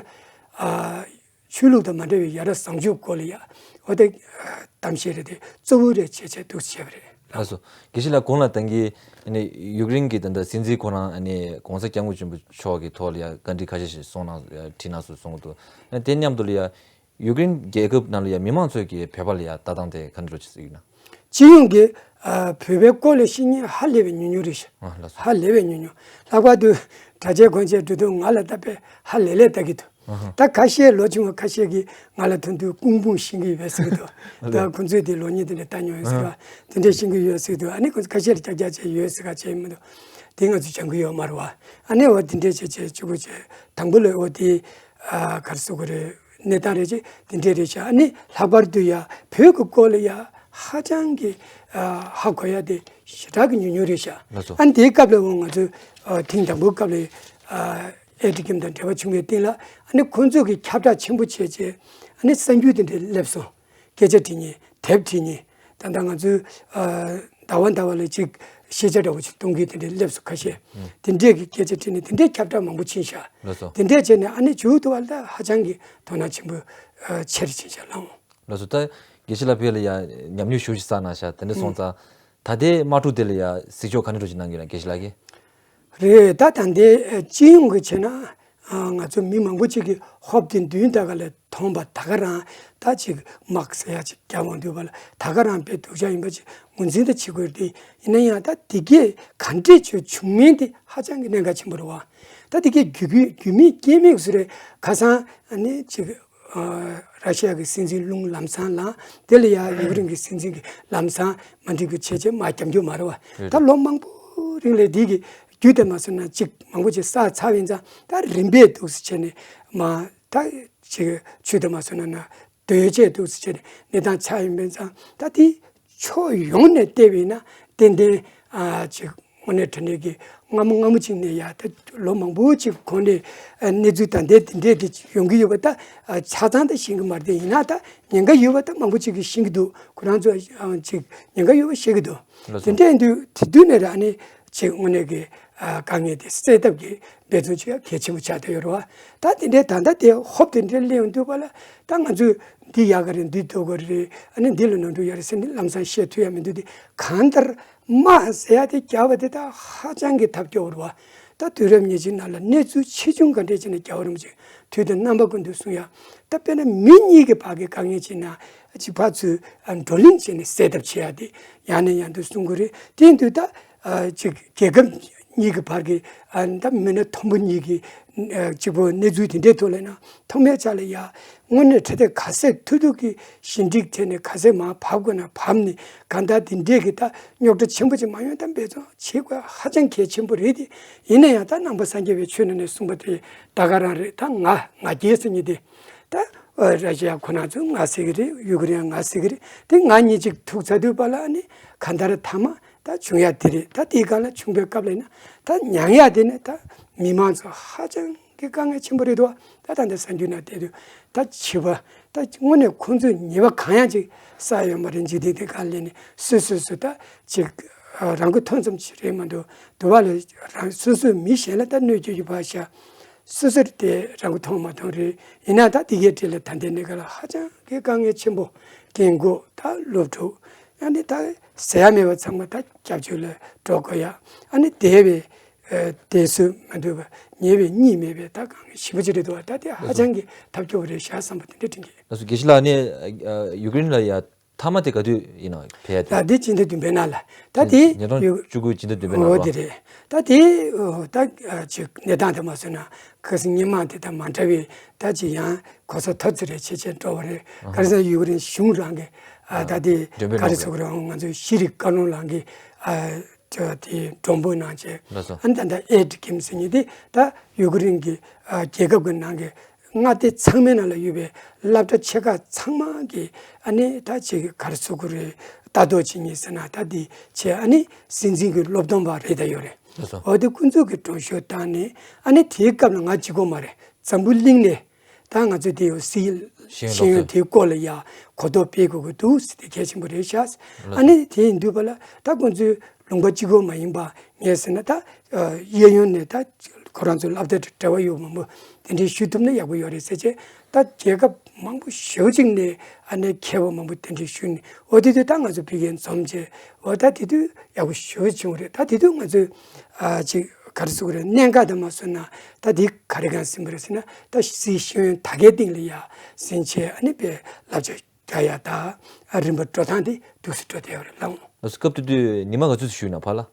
ཨ། ཆོས་ལུགས་དང་མ་འབྲེལ་བའི་ཡ་རབས་བཟང་སྤྱོད་སྐོར་ལ་ཡ་འོ་དེ་གཏམ་བཤད་རེ་དེ་གཙོ་བོ་རེ་བྱས་བྱས་འདུག་བྱས་པ་རེད། ལགས་སོ། དགེ་བཤེས་ལགས་གོང་ལ་ད་གིན་ཨ་ནི་ཡུཀ་རེན་གྱི་ད་ལྟ་སྲིད་འཛིན་ཁོ་རང་ཨ་ནི་༸གོང་ས་༸སྐྱབས་མགོན་ཆེན་པོ་མཆོག་གི་ཐོག་ལ་ཡ་བཀའ་འདྲི་ཁ་ཤས་ཤིག་གསུངས་གནང་བྲིས་གནང་སོང་གསུང་གི་འདུག་ཨ་ནི་དེ་མཉམ་དུ་ལ་ཡ་ཡུཀ་རེན་རྒྱལ་ཁབ་ནང་ལ་ཡ་མི་མང་ཚོས་ཀྱི་བོད་པ་ལ་ཡ་ལྟ་སྟངས་དེ་ག་འདྲ་ཅིག་ཡོད་ན། སྤྱི་ཡོངས་ཀྱི་ཨ་བོད་པའི་སྐོར་ལ་བཤད་མཁན་ཧ་ལས་པའི་ཉུང་ཉུང་རེད་ཤག་ཨ་ལགས་སོ། ཧ་ལས་པའི་ཉུང་ཉུང་། ལྷག་པར་དུ་གྲྭ་ཆས་གོན་ཆས་འགྲོ་དུས་ང་ལ་ལྟ་དཔེ་ཧ་ལས་ལས་ལྟ་གི་འདུག་ཨ་ཧ། ད་ཁ་ཤས་ལོ་ཆུང་བ་ཁ་ཤས་ཀྱིས་ང་ལ་མཐོང་དུས་ཀུང་ཀུང་ཤེས་ཀྱི་ཡོད་ཟེར་གི་འདུག་ད་ལགས། ཁོང་ཚོས་དེ་ལོ་གཉིས་དེ་འདྲ་ལྟ་མྱོང་ཡོད་ཟེར་ཨ་ཧ། ག་དེ་འདྲ་ཤེས་ཀྱི་ཡོད་ཟེར་གི་འདུག་ཨ་ནི་ཁོང་ཚོ་ཁ་ཤས་ལ་ཀྱག་ཀྱག་བྱས་ཡོད་ཟེར་ག་བྱས་མི་འདུག་དེ་ང་ཚོས་སྦྱང་གི་ཡོད་མ་རེད་བ། ཨ་ནི་འོ་དེ་འདྲ་བྱས་བྱས་གཅིག་པུ་བྱས་དང་པོ་ལ་འོ་དེ་ཨ་ག་རེ་ཟེར་དགོས་རེད། གནས་སྟངས་རེད་ཅེ་དེ་འདྲས་རེད་ཤག་ཨ་ནི་ལྷག་པར་དུ་ཡ་བོད་ཀྱི་སྐོར་ལ་ཡ་ཧ་ཅང་གི་ཨ་ཧ་གོ་ཡ་དེ་ཞེ་དྲག་གི་ཉུང་ཉུང་རེད་ཤག་ལགས་སོ། ཨ་ནི་དེའི་སྐབས་ལ་འོ་ང་ཚོས་ཨ་ཐེངས་དང་པོའི་སྐབས་ལ་ཨ་ཨེ་ཊི་ཀེམ་དང་འབྲེལ་བ་བྱུང་བའི་སྟེང་ལ་ཨ་ནི་ཁོང་ཚོས་ཀྱི་ཁྱབ་བསྒྲགས་ཆེན་པོ་བྱས་བྱས་ཨ་ནི་གསར་འགྱུར་དེ་འདྲས་སླེབས་སོང་། སྐད་ཆ་དྲི་མཁན་དེབ་བྲིས་མཁན། ད་ལྟ་ང་ཚོའི་ཨ་ཟླ་བ་ཟླ་བ་ལ་ཅིག་ཤེས་བྱ་འདྲ་བོ་ཅིག་གཏོང་གི་དེ་འདྲའི་སླེབས་སོང་ཁ་ཤས། ཨང་། དེ་འདྲས་ཀྱི་སྐད་ཆ་དྲིས་ནས་དེ་འདྲའི་ཁྱབ་བསྒྲགས་མང་པོ་ཕྱིན་ཤག་ལགས་སོ། དེ་འདྲས་བྱས་ནས་ཨ་ནི་མཇུག་ཏུ་བ་ལ་ད་ཧ་ཅང་གི་དོ་སྣང་ཆེན་པོ་ཨ་ཆེ་རུ་ཕྱིན་ཤག་ལགས། ལགས་སོ། ད་དགེ་བཤེས་ལགས་བོད་ལ་ཡ་ཉམས་མྱོང་ཞེ་པོ་ཅིག་བསགས་གནང་ཤག་དེ་འདྲ་སོང་ཙང་། ད་ལྟའི་དམག་འཁྲུག་དེ་ལ་ཡ་གཟིགས་ཕྱོགས་ག་འདྲ་འདྲ་ཅིག་གནང་གི་ཡོད་ན་དགེ་བཤེས་ལགས་ཀྱིས། རེད། ད་ད་ལྟའི་ཨ་སྤྱི་ཡོངས་ཀྱི་བྱས་ན་ཨ་ང་ཚོ་མི་མང་པོ་ཅིག་གིས་ཧོབ་དེ་མདུན་ད་ག་ལ་མཐོང་བ་ད་ག་རང་ད་ཅིག་དམག་ཟེར་ཡ་ཅིག་རྒྱག་འོང་དུས་བ་ལ་ད་ག་རང་དཔེ་སྡུག་ཅག་ཡིན་པ་ཅིག་ངོས་འཛིན་ད་བྱེད་དགོས་རེད། དེ་ཡིན་ན་ཡང་ད་དེ་གས་ག་འདྲས་ཅིག་བྱུང་མིན་དེ་ཧ་ཅང་གི་གནད་འགག་ཆེན་པོ་རེད་བ། ད་དེ་གས་རྒྱུ་རྒྱུ་རྒྱུ་མེད་རྐྱེན་མེད་བཟོ་རེད། ཁ་སང་ཨ་ནི་ཅིག་ཨ་ར་ཤི་ཡ་གི་སྲིད་འཛིན་རླུང་ལམ་སང་ལངས། དེ་ལ་ཡ་ཡུཀ་རེན་གྱི་སྲིད་འཛིན་གྱི་ལམ་སང་མ་འགྲིག་པའི་བྱས་རྗེས་མ་རྒྱབ་འགྱུར་མ་རེད་བ། རེད། ད་ལོ་མང་པོ་རིང་ལ་འདི་གི་རྒྱུ་དེ་མ་སོང་ན་གཅིག་མང་པོ་ཅིག་བསགས་ཚར་བ་ཡིན་ཙང་། ད་རིམ་པས་འདུག་སེ་བྱས་ནས་མ་ད་ཅིག་ཆུ་དེ་མ་སོང་ན་ན་སྡོད་བྱས་འདུག་སེ་བྱས་ནས་གནས་སྟངས་ཆགས་ཡིན་པ་ཡིན་ཙང་། ད་དེ་ཕྱོགས་ཡོངས་ནས་བལྟས་པ་ཡིན་ན་ཏན་ཏན་ཨ་ཅིག་དངོས་གནས་དྲང་གནས་ཀྱི་སྔ་མོ་སྔ་མོ་ཅིག་ནས་ཡ་ད་ལོ་མང་པོ་ཅིག་གོང་ནས་ཨ་གནས་ཚུལ་ད་ལྟའི་འདི་འདྲས་དེ་ཡོང་གི་ཡོད་པ་ད་ཨ་ཆ་ཚང་ད་ཤེས་ཀྱི་མ་རེད། དེ་ཡིན་ན་ད་ཉེན་ཁ་ཡོད་པ་ད་མང་པོ་ཅིག་གིས་ཤེས་ཀྱི་འདུག་ཁོ་རང་ཚོ་ཨ་ཅིག་ཉེན་ཁ་ཡོད་པ་ཤེས་ཀྱི་འདུག་ལགས་སོ། དེ་འདྲས་ཡིན་དུས་དེ་དུས་ནས་ར་ཨ་ནི་ཅིག་དངོས་གནས་ཀྱི་ཨ་དཀའ་ངལ་དེ་སེལ་ཐབས་ཀྱི་འབད་བརྩོན་བྱེད་ཡ་གལ་ཆེན་པོ་ཆགས་བསྡད་ཡོད་རེད་བ། ད་དེ་འདྲའི་ད་ལྟ་དེ་ཧོབ་དེ་འདྲའི་སླེབས་ཡོང་དུས་བ་ལ་ད་ང་ཚོས་འདི་ཡག་ག་རེད། འདི་སྡུག་ག་རེད། ཨ་ནི་འདི་ལ་ནོར་འཁྲུལ་ཡོད་རེད་ཟེར་ནས་ལམ་སང་བཤད་ཐུབ་ཡ་མི་འདུག་དེ་གང་ལྟར་དམག་ཟེར་ཡ་དེ་རྒྱག་པ་དེ་ད་ཧ་ཅང་གི་ཐབས་སྐྱོ་བོ་རེད་བ། ད་དུས་རབས་ཉེར་གཅིག་ནང་ལ་གནས་ཚུལ་ཆེ་ཆུང་ག་འདྲས་བྱས་ནས་རྒྱལ་བ་རིན་པོ་ཆེ་དུས་དང་རྣམ་པ་ཀུན་ཏུ་གསུང་ཡ། ད་དཔེར་ན་མི་གཉིས་ཀྱི་བར་གྱི་དཀའ་ངལ་བྱས་ན་ཅིག་ཕར་ཚུར་ཨ་བགྲོ་གླེང་བྱས་ནས་སེལ་ཐབས་བྱེད་ཡ་དེ་ཡང་ནས་ཡང་དུ་གསུང་གི་རེད། དེ་ཡིན་དུས་ད་ཨ་ཅིག་རྒྱལ་ཁབ་གཉིས་ཀྱི་བར་གྱི་ཨ་ད་མི་སྣ་མཐོན་པོ་གཉིས་ཀྱི་ཨ་གཅིག་པོ་གནས་ཚུལ་དེ་འདྲའི་ཐོག་ལ་ཡིན་ན་ཐོག་མའི་ཆ་ལ་ཡ་དངོས་གནས་འཕྲོད་བསྟེན་ག་ཚད་ཐུབ་ཐུབ་ཀྱིས་ཞི་འགྲིག་བྱས་ནས་ག་ཚད་མར་བབས་དགོས་ན་བབས་ནས་གང་ལྟར་དེ་འདྲའི་གི་ད་རྙོག་དྲ་ཆེན་པོ་ཅིག་མ་ཡོང་ད་འབད་བརྩོན་བྱེད་དགོས་ཧ་ཅང་གལ་ཆེན་པོ་རེད་དེ། ཡིན་ན་ཡང་ད་ནང་པ་སངས་རྒྱས་པའི་ཆོས་ནང་ནས་གསུངས་པ་དེ་ད་ག་རང་རེད། ད་ང་ང་རྒྱལ་ཟེར་མཁན་དེ། ད་ཨ་ར་ཤི་ཡ་ཁོ་རང་ཚོས་ང་ཟེར་གི་རེད། ཡུ་ཀེ་རེན་ང་ཟེར་གི་རེད། དེ་ང་གཉིས་ཅིག་ཐུག་ཚར་དུས་བ་ལ་ཨ་ནི་གང་ལྟར་མཐའ་མ་ད་བྱུང་ཡ་དེ་རེད། ད་དེའི་སྒང་ལ་བྱུང་བའི་སྐབས་ལ་ཡིན་ན་ད་མྱངས་ཡ་དེ་ནི་ད་མི་མང་ཚོ་ཧ་ཅང་གི་དཀའ་ངལ་ཆེན་པོ་རེད་འདུག་ད་ད་ལྟ་གསར་འགྱུར་ནང་བལྟས་དུས་ད་བྱིས་པ་ད་དངོས་གནས་ཁོང་ཚོས་ཉེས་པ་གང་ཡང་ཅིག་བསགས་ཡོད་མ་རེད། འཇིག་རྟེན་དེ་སྒང་ལ་ནི་སོ་སོ་སོ་ད་ཅིག་ཨ་རང་གི་ཐོན་ཙམ་ཅིག་རེད་མ་གཏོགས་དུ་བ་ལ་རང་སོ་སོའི་མི་གཞན་ལ་ད་གནོད་སྐྱེལ་རྒྱུ་བ་ཤ་སོ་སོར་དེ་རང་གི་མཐོང་མ་མཐོང་རེད། ཡིན་ན་ད་དེ་གའི་གྲས་ལ་ད་ལྟའི་གནས་སྐབས་ལ་ཧ་ཅང་གི་དཀའ་ངལ་ཆེན་པོ། རྒན་རྒོན་ད་སློབ་ཕྲུག་ཡང་ནི་ད་ཟེར་ཡ་མེད་པ་ཚང་མ་ད་སྐྱབས་བཅོལ་ལ་འགྲོ་དགོས་ཡ། ཨ་ནི་དེ་བས་ཨ་དེ་སུ་མ་འདུག་པ་ཉེ་བའི་གཉིས་མེད་པའི་ད་དཀའ་ངལ་ཞེ་པོ་ཅིག་རེད་འདུག་བ། ད་དེ་ཧ་ཅང་གི་ཐབས་སྐྱོ་བོ་རེད་ཤག་བསམ་པ་དེ་འདྲ་དྲན་གི། ལགས་སོ། དགེ་བཤེས་ལགས་ནས་ཡུཀ་རེན་ལ་ཡ་མཐའ་མ་དེ་ག་དུས་ཡིན་ནམ་ཕེབས་ཡ་དེ། ད་དེ་སྤྱི་ཟླ་བདུན་པའི་ནང་ལ་ད་དེ་ཉིས་སྟོང་བཅུ་དགུ་སྤྱི་ཟླ་བདུན་པའི་ནང་ལ། འོ་དེ་རེད། ད་དེ་ད་ཅིག་གནས་སྟངས་དེ་མ་བཟོས་ན་ཁ་སང་སྔོན་མ་དེ་དང་མ་འདྲ་བའི་ད་ཅིག་ཡང་གོ་ས་ཐོབ་ཚོད་རེ་བྱེད་བྱེད་འགྲོ་བ་རེད། ག་རེ་ཟེར་ཡུཀ་རེན་གཞུང་རང་གི་ད་དེ་ག་རེ་ཟེར་དགོས་རེད། ང་ཚོའི་ཤེས་རིག་བཀའ་བློན་རང་གི་ཨ་ཅོ་དེ་མགྲོན་འབོད་གནང་བྱས། ལགས་སོ། ཨ་ནི་ད་ལྟ་ཨེ་ཌི་ཀེམ་ཟེར་མཁན་དེ་ད་ཡུཀ་རེན་གྱི་ཨ་རྒྱལ་ཁབ་ཀྱི་ནང་གི་མངའ་སྡེ་ཚང་མའི་ནང་ལ་ཡོད་པའི་སློབ་གྲྭ་ཆེ་ཁག་ཚང་མ་གི་ཨ་ནི་ད་ཅིག་ག་རེ་ཟེར་དགོས་རེད། ལྟ་རྟོག་བྱེད་མཁན་ཟེར་ན་ད་དེ་བྱས། ཨ་ནི་སྲིད་འཛིན་གྱི་སློབ་སྟོན་པ་རེད་ད་ཡོད་རེད། ལགས་སོ། འོ་དེ་ཁོང་ཚོ་གི་མགྲོན་ཤོག་བཏང་ནས། ཨ་ནི་དེའི་སྐབས་ལ་ང་གཅིག་པོ་མ་རེད། འཛམ་བུ་གླིང་ནས་ད་ང་ཚོ་དེ་ཡོད་སྲིད་ཤེས་ཡོན་ཤེས་ཡོན་སློབ་སྟོན་དེའི་སྐོར་ལ་ཡ་གོ་རྟོགས་སྤེལ་དགོས་ཀྱི་འདུག་ཟེར་དེ་གལ་ཆེན་པོ་རེད་ཤག། ལགས་སོ། ཨ་ནི་དེ་ཡིན་དུས་པ་ལ་ད་ཁོང་ཚོའི་ལུང་པ་གཅིག་པོ་མ་ཡིན་པ་ངས་ཟེར་ན་ད་གཡས་གཡོན་ནས་ད་ཁོ་རང་ཚོའི་སློབ་གྲྭ་འབྲེལ་བ་ཡོད་མང་པོ་དེ་འདྲའི་ཞུ་ཐུབ་ན་ཡག་པོ་ཡོད་རེད་ཟེར་བྱས། ད་རྒྱལ་ཁབ་མང་པོ་ཞེ་པོ་ཅིག་ནས་ཨ་ནི་མཁས་པ་མང་པོ་དེ་འདྲའི་ཞུ་ནས། འོ་དེ་དུས་ད་ང་ཚོ་ཕ་གིར་འཛོམས་བྱས། འོ་ད་དེ་དུས་ཡག་པོ་ཞེ་པོ་བྱུང་རེད། ད་དེ་དུས་ང་ཚོས་ཨ་ཅིག་ག་རེ་ཟེར་དགོས་རེད། གནད་འགག་དེ་མ་བཟོས་ན་ད་དེ་ག་རེ་གང་ཟིན་པ་རེད་ཟེར་ན། ད་སྲིད་ཤེས་ཡོན་དར་རྒྱས་སྟེང་ལ་ཡ་ཟིན་བྱས། ཨ་ནི་དཔེ་བསླབ་བྱ་རྒྱག་ཡ་ད་རིམ་པ་འགྲོ་སྟངས་དེ་འདུག་སེ་འགྲོ་བསྡད་ཡོད་རེད་ལགས། ལགས་སོ། སྐབས་དེ་དུས་ཉི་མ་ག་ཚོད་ཞུས་ན་ཕར་ལ།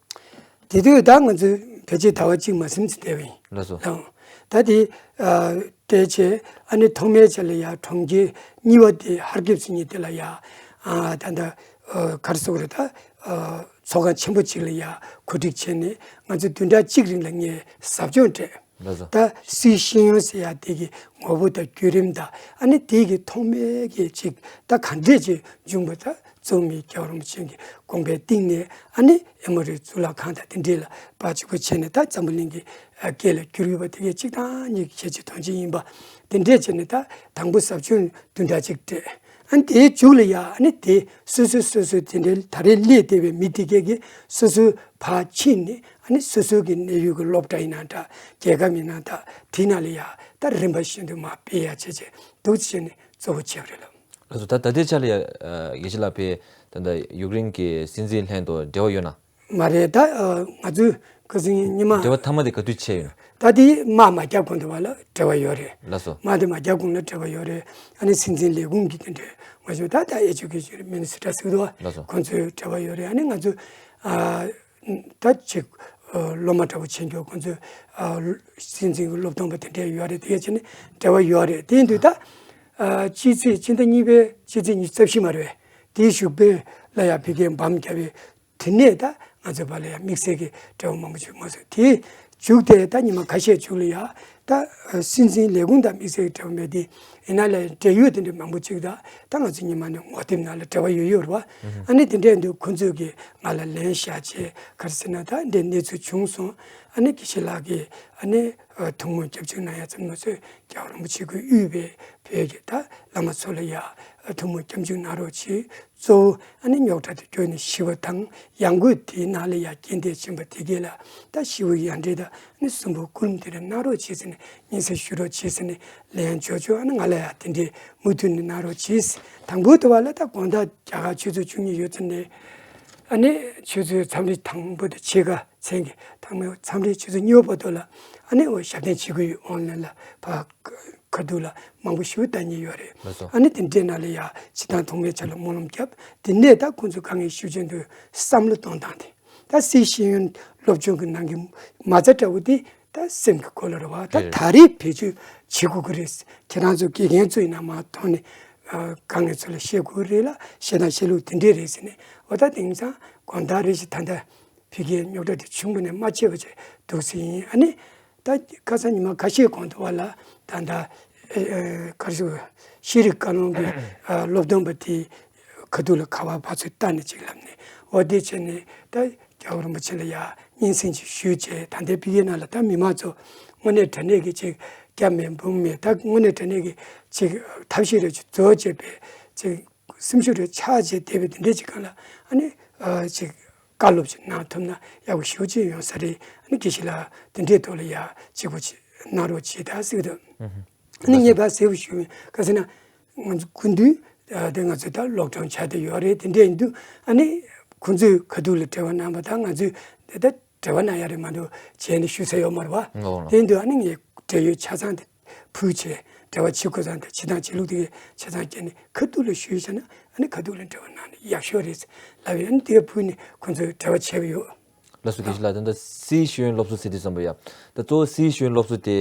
དེ་དུས་ད་ང་ཚོས་ཕལ་ཆེར་ཟླ་བ་གཅིག་མ་ཟིན་ཙམ་བསྡད་པ་ཡིན། ལགས་སོ། ལགས། ད་དེ་ཨ་བསྡད་བྱས། ཨ་ནི་ཐོག་མའི་ཆ་ལ་ཡ་གྲོང་ཁྱེར་གཉིས་པ་དེ་ཧར་ཀིབ་ཟེར་མཁན་དེ་ལ་ཡ་ཨ་ད་ད་ཨ་ག་རེ་ཟེར་དགོས་རེད། ད་ཨ་ཚོགས་ཁང་ཆེན་པོ་གཅིག་ལ་ཡ་གོ་སྒྲིག་བྱས་ནས་ང་ཚོས་བདུན་ཕྲག་གཅིག་རིང་ལ་ངས་ཟབ་སྦྱོང་སྤྲད། ལགས་སོ། ད་སྲིད་ཤེས་ཡོན་ཟེར་ཡ་དེ་གི་ངོ་བོ་དང་བརྒྱུད་རིམ་དང་། ཨ་ནི་དེ་གི་ཐོག་མའི་གི་ཅིག་ད་ག་འདྲས་ཅིག་འབྱུང་བ། ད་གཙོ་བོ་རྒྱལ་བ་རིན་པོ་ཆེ་གི་དགོངས་པའི་སྟེང་ནས། ཨ་ནི་ཨེ་མོ་རི་གཙུག་ལག་ཁང་དང་དེ་འདྲས་ལ་ཕར་གཅིག་པོ་བྱས་ནས། ད་འཛམ་བུ་གླིང་གི་ཨ་སྐད་ལ་བསྒྱུར་ཡོད་པ་དེ་གའི་གཅིག་དང་གཉིས་ཀྱི་ཁྱད་ཆོས་དོན་ཆེན་ཡིན་པ་དེ་འདྲས་བྱས་ནས། ད་དང་པོ་ཟབ་སྦྱོང་བདུན་ཕྲག་གཅིག་སྤྲད། ཨ་ནི་དེའི་མཇུག་ལ་ཡ་ཨ་ནི་དེ་སོ་སོ་སོ་སོ་དེ་འདྲའི་ད་རེས་སླེབས་བསྡད་པའི་མི་དེ་གས་ཀྱིས་སོ་སོའི་ཕར་ཕྱིན་ནས། ཨ་ནི་སོ་སོའི་གི་གནས་ཡུལ་གྱི་སློབ་གྲྭ་ཡིན་ན་འདྲ། རྒྱལ་ཁབ་ཡིན་ན་འདྲ། དེའི་ནང་ལ་ཡ་ད་རིམ་པ་བཞིན་དུ་མར་སྤེལ་ཡ་བྱས་བྱས་འདུག་བྱས་ནས་གཙོ་བོ་བྱས་པ་རེད་ལགས། ལགས་སོ། ད་ད་ལྟའི་ཆ་ལ་ཡ་ཨ་དགེ་བཤེས་ལགས་ཕར་ད་ལྟ་ཡུཀ་རེན་གྱི་སྲིད་འཛིན་ལྷན་དུ་འབྲེལ་བ་ཡོད་ན། མ་རེད། ད་ཨ་ང་ཚོས་ཁ་སང་ཉི་མ། འབྲེལ་བ་མཐའ་མ་དེ་ག་དུས་བྱས་ཡོད་ན། ད་དེ་དམག་མ་བརྒྱབ་གོང་དུ་བ་ལ་འབྲེལ་བ་ཡོད་རེད། ལགས་སོ། དམག་དེ་མ་བརྒྱབ་གོང་ལ་འབྲེལ་བ་ཡོད་རེད། ཨ་ནི་སྲིད་འཛིན་ལས་ཁུངས་ཀྱི་དེ་འདྲའི་ང་ཚོ་ད་ད་ཨེ་ཇུ་ཀེ་ཤན་མི་ནི་སི་ཊར་ཟེར་གི་འདུག་བ། ལགས་སོ། ཁོང་ཚོའི་འབྲེལ་བ་ཡོད་རེད། ཨ་ནི་ང་ཚོ་ཨ་ད་ཅིག་ཨ་སློབ་མ་འདྲ་བོ་བྱེད་མཁན་ཁོང་ཚོའི་ཨ་སྲིད་འཛིན་གྱི་སློབ་སྟོན་པ་དེ་འདྲ་ཡོད་རེད། དེ་ག་བྱས་ནས་འབྲེལ་བ་ཡོད་རེད། དེ་ཡིན་དུས་ད་ཨ་ཕྱི་ཚེས་སྤྱི་ཟླ་གཉིས་པའི་ཕྱི་ཚེས་ཉི་ཤུ་རྩ་བཞི་མ་རེད་པས། དེའི་གཞུག་པའི་ལ་ཡ་ཕ་གིར་འབུམ་བརྒྱབ་པའི། དེ་ནས་ད་ང་ཚོའི་བར་ལ་ཡང་དམིགས་བསལ་གྱི་འབྲེལ་བ་མང་པོ་ཞིག་མ་སོང་། དེའི་མཇུག་དེ་ད་ཉི་མ་ཁ་ཤས་མཇུག་ལ་ཡ་ད་སྲིད་འཛིན་ལས་ཁུངས་དང་དམིགས་བསལ་གྱི་འབྲེལ་བ་མེད་དེ། ཡིན་ན་ལས་འབྲེལ་ཡོད་དེ་འདྲ་མང་པོ་ཅིག་ད་ད་ང་ཚོ་ཉི་མ་ནས་ངོ་དེབ་ནང་ལ་འབྲེལ་བ་ཡོད་ཡོད་རེད་པ། ཨ་ནི་དེ་འདྲ་ཡིན་དུས་ཁོང་ཚོས་ཀྱིས་ང་ལ་ལན་བཞག་བྱས། ག་རེ་ཟེར་ན། ད་འདྲའི་གནས་ཚུལ་བྱུང་སོང་། ཨ་ནི་དགེ་བཤེས་ལགས་ཀྱིས་ཨ་ནི་ཐུགས་སྨོན་སྐྱབས་འཇུག་གནང་ཡ་ཙམ་མ་ཟད། རྒྱལ་བ་རིན་པོ་ཆེ་གིས་དབུས་པའི་བོད་ཀྱི་ད་བླ་མ་ཚོ་ལ་ཡ་ཐུགས་སྨོན་སྐྱབས་འཇུག་གནང་རོགས་གྱིས། གཙོ་བོ་ཨ་ནི་རྙོག་དྲ་དེ་བརྒྱུད་ནས་ཞི་བ་དང་། ཡང་སྒོས་དེའི་ནང་ལ་ཡ་རྐྱེན་འདས་ཕྱིན་པ་དེ་གས་ལ་ད་ཞི་བའི་ཡར་འབྲེལ་དང་། ཨ་ནི་གསོན་པོའི་སྐུ་རིམ་དེ་འདྲ་གནང་རོགས་བྱེད་ཟེར་ནས། སྙན་སེང་ཞུ་རོགས་བྱེད་ཟེར་ནས་ལན་འབྱོར་བྱུང་། ཨ་ནི་ང་ལ་ཡ་དེ་འདྲའི་མུ་མཐུད་ནས་གནང་རོགས་བྱེད། དང་པོ་དེ་བ་ལ་ད་དགོང་དག་རྒྱ་གར་ཆུ་ཚོད་བཅུ་གཉིས་ཡོལ་ཙམ་ནས། ཨ་ནི་ཆུ་ཚོད་མཚམས་རེ་དང་པོ་དང་ཕྱེད་ཀ་མཚན་གྱི་དང་པོ་མཚམས་རེ་ཆུ་ཚོད་གཉིས་པ་བར་དུ་ལ་ཨ་ནི་འོ་ཞབས་བརྟན་བྱེད་ཀྱི་ཡོད། ཨོན་ལན་ལ་ཕར་ཁ་ཐུག་ལ་མང་པོ་ཞིག་ལྟ་མཁན་ཡོད་རེད། ལགས་སོ། ཨ་ནི་དེ་འདྲའི་ནང་ལ་ཡ་སྤྱིར་བཏང་ཐོག་མའི་ཆ་ལ་སྨོན་ལམ་བརྒྱབ། དེ་ནས་ད་ཁོང་ཚོ་དཀའ་ངལ་ཤུགས་ཆེན་དུ་བསམ་བློ་གཏོང་སྟངས་དེ། ད་སྲིད་ཤེས་ཡོན་སློབ་སྦྱོང་གི་ནང་གི་མ་རྩ་འདྲ་བོ་དེ་ད་སེམས་ཀྱི་སྐོར་ལ་རེད་པ། ད་རེད། ད་རེས་བེད་སྤྱོད་བྱེད་དགོས་ཀྱི་རེད། ཁྱེད་རང་ཚོ་དགེ་རྒན་ཚོ་ཡིན་ན་མར་ཐོན་ནས་ཨ་དཀའ་ངལ་ཚོ་ལ་བཤད་དགོས་རེད་ལ། བཤད་སྟངས་བཤད་ལུགས་དེ་འདྲས་རེད་ཟེར་ནས། འོ་ད་དེང་སང་དགོང་དག་རེ་ཞིག་ད་ལྟ་ཕ་གིའི་རྙོག་དྲ་དེ་བྱུང་བ་ནས་མ་ཆད་པ་བྱས་འདུག་སེ་ཡིན། ཨ་ནི་ད་ཁ་སང་ཉི་མ་ཁ་ཤས་གོང་དུ་བ་ལ་ད་ལྟ་ཨེ་ཨེ་ག་རེ་ཟེར། ཤེས་རིག་བཀའ་བློན་གྱི་ཨ་སློབ་སྟོན་པ་དེ་ཁ་ཐུག་ལ་ཁ་པར་ཕར་ཚུར་བཏང་ནས་ཅིག་ལབ་ནས། འོ་དེ་བྱས་ནས་ད་རྒྱལ་བ་རིན་པོ་ཆེ་ལ་ཡ་སྙན་སེང་ཅིག་ཞུས་བྱས། ད་ལྟའི་ཕ་གིའི་ནང་ལ་ད་མི་མང་ཚོ་དངོས་གནས་དྲང་གནས་ཀྱི་ཅིག་རྒྱབ་མེད་འབུངས་མེད། ད་དངོས་གནས་དྲང་གནས་ཀྱི་ཅིག་ཐབས་ཤེས་རེ་ཅིག་རྫོགས་བྱས་པའི་ཅིག་སེམས་ཤུགས་རེ་ཆག་བྱས་བསྡད་པའི་དེ་འདྲའི་ཅིག་སྒང་ལ། ཨ་ནི་ཨ་ཅིག་བཀའ་སློབ་ཅིག་གནང་ཐུབ་ན་ཡག་པོ་ཞེ་པོ་ཅིག་ཡོང་ས་རེད། ཨ་ནི་དགེ་བཤེས་ལགས་དེ་འདྲའི་ཐོག་ལ་ཡ་གཅིག་པོ་ཅིག་ གནང་རོགས་བྱེད་ད་ཟེར་གི་འདུག་ཨ་ནི་ངས་ཕར་ཟེར་བ་ཞུ་བ་ཡིན། ག་ཟེར་ན། ང་ཚོ་སྐུ་མདུན་དེ་ང་ཚོ་ད་ལོག་གྲོན་ཆགས་བསྡད་ཡོད་རེད། དེ་འདྲ་ཡིན་དུས་ཨ་ནི་ཁོང་ཚོས་ཁ་ཐུག་ལ་འབྲེལ་བ་གནང་བ་དང་ང་ཚོས་དེ་ད་འབྲེལ་བ་གནང་ཡ་རེད་མ་གཏོགས་བྱས་ནས་ཞུ་ས་ཡོད་མ་རེད་བ། ཨོ་ལགས། དེ་ཡིན་དུས་ཨ་ནི་ངས་འབྲེལ་ཡོད་ཆ་ཚང་དེ་ཕུལ་བྱས་འབྲེལ་བ་བྱེད་དགོས་ཙང་དེ་བྱེད་སྟངས་བྱེད་ལུགས་དེ་གའི་ཆ་ཚང་བསྐྱལ་ནས་ཁ་ཐུག་ལ་ཞུས་བྱས་ན་ཨ་ནི་ཁ་ཐུག་ལ་འབྲེལ་བ་གནང་ནས་ཡག་ཤོས་རེད་ལབ་ཡ། ཨ་ནི་དེ་ག་ཕུལ་ནས་ཁོང་ཚོས་འབྲེལ་བ་བྱས་པ་ཡོད། ལགས་སོ། དགེ་བཤེས་ལགས། ད་ལྟ་སིའི་ཤེས་ཡོན་སློབ་གསོ་ཟེར་དུས་ཙམ་པ་ཡ། ད་གཙོ་བོ་སིའི་ཤེས་ཡོན་སློབ་གསོ་དེ།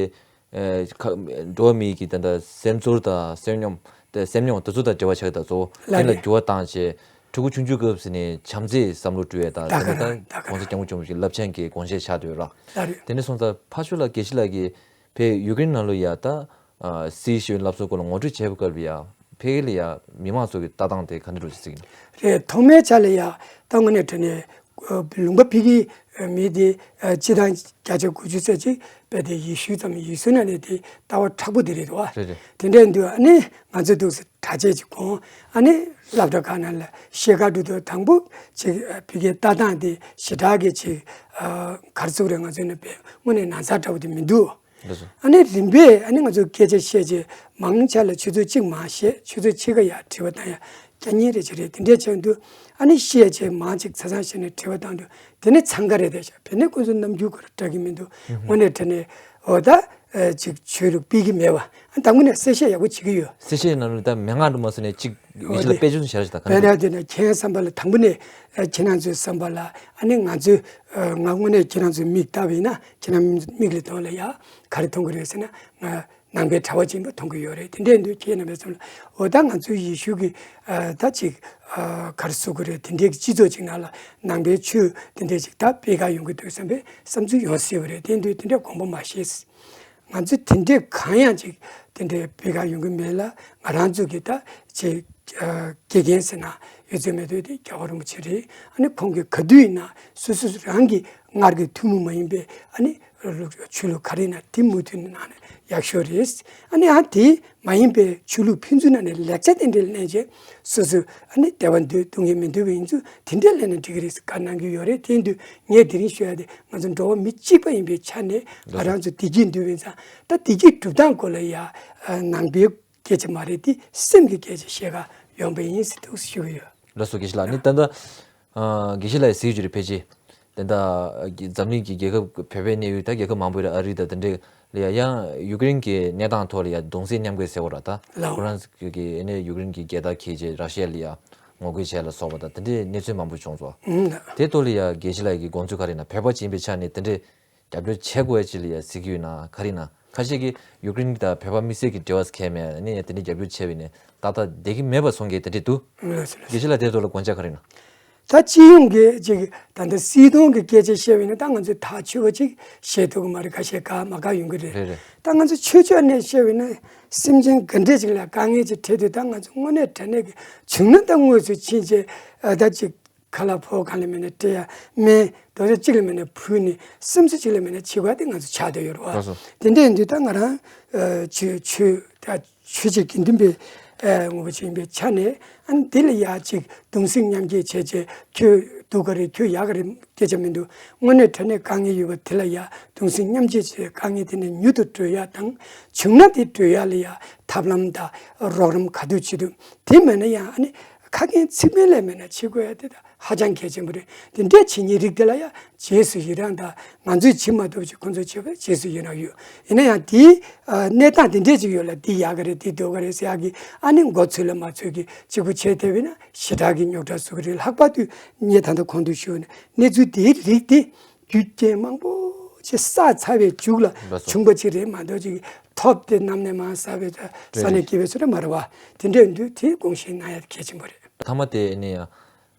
ཨེ། ཁ། འགྲོ་བ་མི་གི་ད་ལྟ་སེམས་ཚོར་དང་སེམས་མྱོང་། ད་སེམས་མྱོང་དེ་ཚོ་དང་འབྲེལ་བ་ཆགས་ད་གཙོ་བོ་ལགས་དེ་ལ་རེད། འགྱུར་བ་བཏང་བྱས། ཕྲུ་གུ་ཆུང་ཆུང་སྐབས་སུ་ནས་བྱམས་བརྩེའི་བསམ་བློ་སྤྲོད་ཡས་དང་ད་ག་དེ་ནས་ད་རང་ག་གོང་ས་སྐྱབས་མགོན་ཆེན་པོ་མཆོག་གི་རླབས་ཆེན་གྱི་དགོངས་བཞེད་ཆགས་བསྡད་ཡོད་ར། ལགས་རེད། དེ་ནས་སོང་ཙང་ཕར་ཕྱོགས་ལ་དགེ་བཤེས་ལགས་ཀྱིས་ཕའི་ཡུཀ་རེན་ནང་ལོགས་ཡ་ད། ཨ། སིའི་ཤེས་ཡོན་སློབ་གསོ་སྐོར་ལ་ངོ་སྤྲོད་བྱས་པའི་སྐབས་ལ་ཡ། ཕ་གི་ལ་ཡ་མི་མང་ཚོ་གི་ལྟ་སྟངས་དེ་ག་འདྲ་འདྲ་ཞིག་གཟིགས་ན། རེད། ཐོག་མའི་ཆ་ལ་ཡ་ད་དངོས་གནས་དྲང་གནས་ལུང་པ་ཕ་གིའི་མི་དེ་སྤྱི་བཏང་བརྒྱ་ཆ་དགུ་བཅུ་ཙམ་ཅིག་དཔེ་དེ་ཡེ་ཤུ་ཙམ་ཡེ་ཤུ་ན་ནས་དེ་ལྟ་བ་མཁྲེགས་པོ་དེ་རེད་དོ། རེད་རེད། དེ་འདྲ་འདུག་ཨ་ནི་ང་ཚོ་འདུག་སེ་གྲྭ་ཆས་ཅིག་གོན། ཨ་ནི་སློབ་གྲྭ་ཁག་ནང་ལ་ཤེལ་དཀར་འགྲོ་དུས་དང་པོ་ཅིག་ཕ་གིའི་ལྟ་སྟངས་དེ་ཞེ་དྲག་གི་ཅིག་ག་རེ་ཟེར་དགོས་རེད། ང་ཚོ་ནས་དཔེ་དངོས་གནས་ན་ཚ་འདྲ་བོ་དེ་མི་འདུག་ལགས་སོ། ཨ་ནི་རིམ་པས་ཨ་ནི་ང་ཚོ་སྐད་ཆ་བཤད་རྗེས་མང་ཆེ་ལ་ཆུ་ཚོད་གཅིག་མར་བཤད། ཆུ་ཚོད་ཕྱེད་ཀ་ཡར་དྲི་བ་བཏང་ཡ་སྐད་སྙན་རེ་ཅིག་རེད། དེ་འདྲས་བྱས་འདུག་ཨ་ནི་བཤད་རྗེས་མང་ཅིག་ཚ་ཚང་བཤད་ནས་དྲི་བ་བཏང་དུས་དེ་ནི་འཚང་ཁ་རེད་བསྡད་ཤག་དེ་ནི་ཁོ་ཚོ་རྣམ་འགྱུར་ཁོ་ར་འདྲ་གི་མི་འདུག་ཨུ་ཧུམ། དངོས་གནས་དྲང་གནས་འོ་ད་ཅིག་ཆོས་ལུགས་སྤེལ་གི་མེད་པ། ཨ་ད་དངོས་གནས་གསལ་བཤད་ཡག་པོ་བྱེད་ཀྱི་ཡོད། གསལ་བཤད་ནང་ལ་ད་མན་ངག་འདྲ་མ་སོང་ནས་གཅིག་ཡིན་ཞིག་ལ་དཔེ་ཆ་ཞིག་བཞག་ཞིག་ད་ག་ནས་དེ་ན་ཁྱེད་བསམ་པ་ལ་དང་པོ་ནས་ཁྱེད་རང་ཚོའི་བསམ་པ་ལ་ཨ་ནི་ང་ཚོས་ང་དངོས་གནས་ཁྱེད་རང་ཚོའི་མིག་ལྟ་བ་ཡིན་ན་ཁྱེད་རང་མིག་ལ་མཐོང་ལ་ཡ་ག་རེ་མཐོང་གི་རེད་ཟེར་ན་ང་ནང་པའི་གྲྭ་པ་ཅིག་ཡིན་པ་མཐོང་གི་ཡོད་རེད། དེ་འདྲས་འདུག་ཁྱེད་རྣམ་པས་བསམ་ལ་འོ་ད་ང་ཚོའི་ཡེ་ཤུ་གི་ད་ཅིག་ག་རེ་ཟེར་དགོས་རེད། དེ་འདྲས་ཀྱི་སྤྱི་ཚོགས་ཅིག་ནང་ལ་ནང་པའི་ཆོས་དེ་འདྲས་ཅིག་ད་སྤེལ་ག་ཡོང་གི་འདུག་བསམ་པའི་བསམ་ཚུལ་ཡོང་སྲིད་པ་རེད། དེ་འདུག་དེ་འདྲས་དགོངས་པ་མ་བཞེས། ང་ཚོས་དེ་འདྲའི་གང་ཡང་ཅིག་དེ་འདྲའི་སྤེལ་ག་ཡོང་གི་མེད་ལ། ང་རང་ཚོ་གི་ད་ཅིག་དགེ་རྒན་ཟེར་ན་ཡོད་ཚད་མེད་དུས་དེ་རྒྱལ་བ་རིན་པོ་ཆེ་རེད། ཨ་ནི་ཁོང་གི་ག་དུས་ཡིན་ན་སོ་སོ་རང་གི་སྔར་གྱི་ཐུན་མོང་མ་ཡིན་པའི་ཨ་ནི་ཆོས་ལུགས་ག་རེ་ཡིན་ན་དེ་མུ་མཐུད་ནས་གནང་ན་ཡག་ཤོས་རེད། ཨ་ནི་ཨ་དེ་མ་ཡིན་པའི་ཆོས་ལུགས་ཕན་ཚུན་ནང་ནས་ལེགས་ཆ་དེ་འདྲའི་ལེན་བྱས་སོ་སོ་ཨ་ནི་བདེ་བ་འདོད་སྡུག་བསྔལ་མི་འདོད་པ་ཡིན་ཚུལ་དེ་འདྲའི་ལེན་ན་འགྲིག་གི་རེད་ཟེར་བཀའ་གནང་གི་ཡོད་རེད། དེ་ཡིན་དུས་ངས་དེ་རིང་ཞུ་ཡ་དེ་ང་ཚོ་འགྲོ་བ་མི་གཅིག་པ་ཡིན་པའི་ཆ་ནས་ང་རང་ཚོ་བདེ་སྐྱིད་འདོད་པ་ཡིན་ཙང་ད་བདེ་སྐྱིད་སྒྲུབ་སྟངས་སྐོར་ལ་ཡ་ནང་པའི་སྐད་ཆ་མ་རེད་དེ་སེམས་ཀྱི་སྐད་ཆ་བཤད་ག་ཡོང་པ་ཡིན་ཟེར་འདུག་ཞུ་གི་ཡོད། ལགས་སོ་དགེ་བཤེས་ལགས། ནི་ད་ལྟ་དགེ་བཤེས་ལགས་ཟེར་རྒྱུ་རེད་ཕལ་ཆེར། དེ་འདྲ་འཛམ་གླིང་གི་རྒྱལ་ཁབ་བོད་པའི་གནས་ཡུལ་ད་རྒྱལ་ཁབ་མང་པོ་རེད། ཨ་རི་དང་དེ་འདྲ་ལ་ཡ་ཡང་ཡུཀ་རེན་གྱི་གནས་སྟངས་ཐོག་ལ་ཡ་གདུང་སེམས་མཉམ་སྐྱེད་ཟེར་བ་ར་ད་ལའོ། ཁོ་རང་གི་ཨ་ནི་ཡུཀ་རེན་གྱི་རྒྱལ་དར་འཁྱེར་བྱས་ར་ཤི་ཡ་ལ་ཡ་ངོ་རྒོལ་བྱས་ལ་སོགས་པ་དང་དེ་འདྲའི་གནས་ཚུལ་མང་པོ་བྱུང་སོང་། ཨུམ་ལགས། དེ་ཐོག་ལ་ཡ་དགེ་བཤེས་ལགས་ཀྱི་དགོངས་ཚུལ་ག་རེ་ཡིན་ན། བོད་པ་ཅིག་ཡིན་པའི་ཆ་ནས་དེ་འདྲའི་རྒྱབ་སྐྱོར་བྱེད་དགོས་ཡ་ཅིག་ལ་ཡ་གཟིགས་ཀྱི་ཡོད་ན་ག་རེ་ཡིན་ན། ཁ་ཤས་ཀྱིས་ཡུཀ་རེན་དང་བོད་པ་དམིགས་བསལ་གྱི་འབྲེལ་བ་ཟེར་མཁན་མེད། ཨ་ནི་ཡ་དེ་འདྲའི་རྒྱབ་སྐྱོར་བྱས་པ་ཡིན་ན་ཏག་ཏག་བསྡད་ཀྱི་མེད་པ་མཚོན་མཁན་དེ་འདྲ་འདུག་ལགས་སོ་ལགས་སོ། དགེ་བཤེས་ལགས་དེ་ཐོག་ལ་དགོངས་འཆར་ག་རེ་ཡིན་ན། ད་སྤྱི་ཡོངས་ཀྱི་ཅིག་ད་ལྟ་སྲིད་དོན་གྱི་སྐད་ཆ་བཤད་པ་ཡིན་ན་ད་ང་ཚོས་ཐག་ཆོད་པ་ཅིག་བཤད་ཐུབ་ཀྱི་མ་རེད། ཁ་ཤས་དགའ་མ་དགའ་ཡོང་གི་རེད། རེད་རེད། ད་ང་ཚོ་ཆོས་ཕྱོགས་ནས་བཤད་པ་ཡིན་ན་སེམས་ཅན་ག་འདྲས་ཅིག་ལ་དཀའ་ངལ་ཅིག་འཕྲད་དུས་ད་ང་ཚོ་དངོས་གནས་དྲང་གནས་ཀྱི་བྱུང་ན་ད་དངོས་སུ་ཕྱིན་བྱས་ད་ཅིག་ཁ་ལག་ཕོགས་གང་ལ་མེད་ན་སྤྲད་ཡ། སྨན་རྡོག་རྩ་གཅིག་ལ་མེད་ན་ཕུལ་ནས་སེམས་གསོ་གཅིག་ལ་མེད་ན་བྱེད་དགོས་དེ་ང་ཚོ་ཆགས་བསྡད་ཡོད་རེད་བ། ལགས་སོ། དེ་འདྲ་ཡིན་དུས་ད་ང་རང་ཆོས་ཆོས་ད་ཆོས་བྱེད་དགེ་འདུན་པའི་ངོ་བོ་ཅིག་ཡིན་པའི་ཆ་ནས་ཨ་ནི་འདི་ལ་ཡ་ཅིག་གདུང་སེམས་མཉམ་སྐྱེད་བྱས་བྱས་ཁྱོད་སྡུག་ག་རེད་ཁྱོད་ཡག་ག་རེད་སྐད་ཆ་མི་འདུག་དངོས་གནས་དྲང་གནས་དཀའ་ངལ་ཡོད་པ་དེ་ལ་ཡ་གདུང་སེམས་མཉམ་སྐྱེད་བྱས་དཀའ་ངལ་དེ་ནས་མྱུར་དུ་གྲོལ་ཡ་དང་བྱུང་ན་དེ་གྲོལ་ཡ་ལ་ཡ་ཐབས་ལམ་དང་རོགས་རམ་ག་དུས་བྱེད་ཐུབ་དེ་མེད་ན་ཡང་ཨ་ནི། ཁ་རྒྱན་ཚིག་དཔེ་ལས་མེད་ན་བྱེད་དགོས་ཡ་དེ་ད་ཧ་ཅང་གལ་ཆེན་པོ་རེད། དེ་འདྲའི་བྱེད་མཁན་རིགས་དེ་ལ་ཡ་རྗེས་སུ་ཡི་རང་དང་ང་ཚོས་བྱེད་མ་ཐུབ་ཅིག་ཁོང་ཚོས་བྱེད་པ་རྗེས་སུ་ཡི་རང་ཡོད། ཡིན་ན་ཡང་དེའི་གནས་སྟངས་དེ་འདྲས་ཅིག་ཡོད་ལ་དེ་ཡག་གི་རེད་དེ་སྡུག་གི་རེད་ཟེར་ཡག་གི་ཨ་ནི་མགོ་ཚོས་ལ་མ་ཚོས་ཀྱི་གཅིག་པུ་བྱས་ཐེབས་ན་ཞེ་དྲག་གི་རྙོག་དྲ་བཟོ་གི་རེད། ལྷག་པར་དུ་ངས་ད་ལྟ་གོང་དུ་ཞུས་ནས་གནས་ཚུལ་དེའི་རིགས་དེ་རྒྱུ་རྐྱེན་མང་པོ་ཅིག་བསགས་ཚར་བའི་མཇུག་ལ་བྱུང་པ་ཅིག་རེད་མ་གཏོགས་ཅིག་ཐོབ་དེ་གནམ་ནས་མར་ས་བའི་ས་ནས་སྐྱེས་པའི་ཚོ་རེད་མ་རེད་བ། དེ་འདྲས་འདུག་དེ་དགོངས་བཞེས་གནང་ཡ་གལ་ཆེན་པོ་རེད། ཐ་མ་དེ་ནི་ཡང་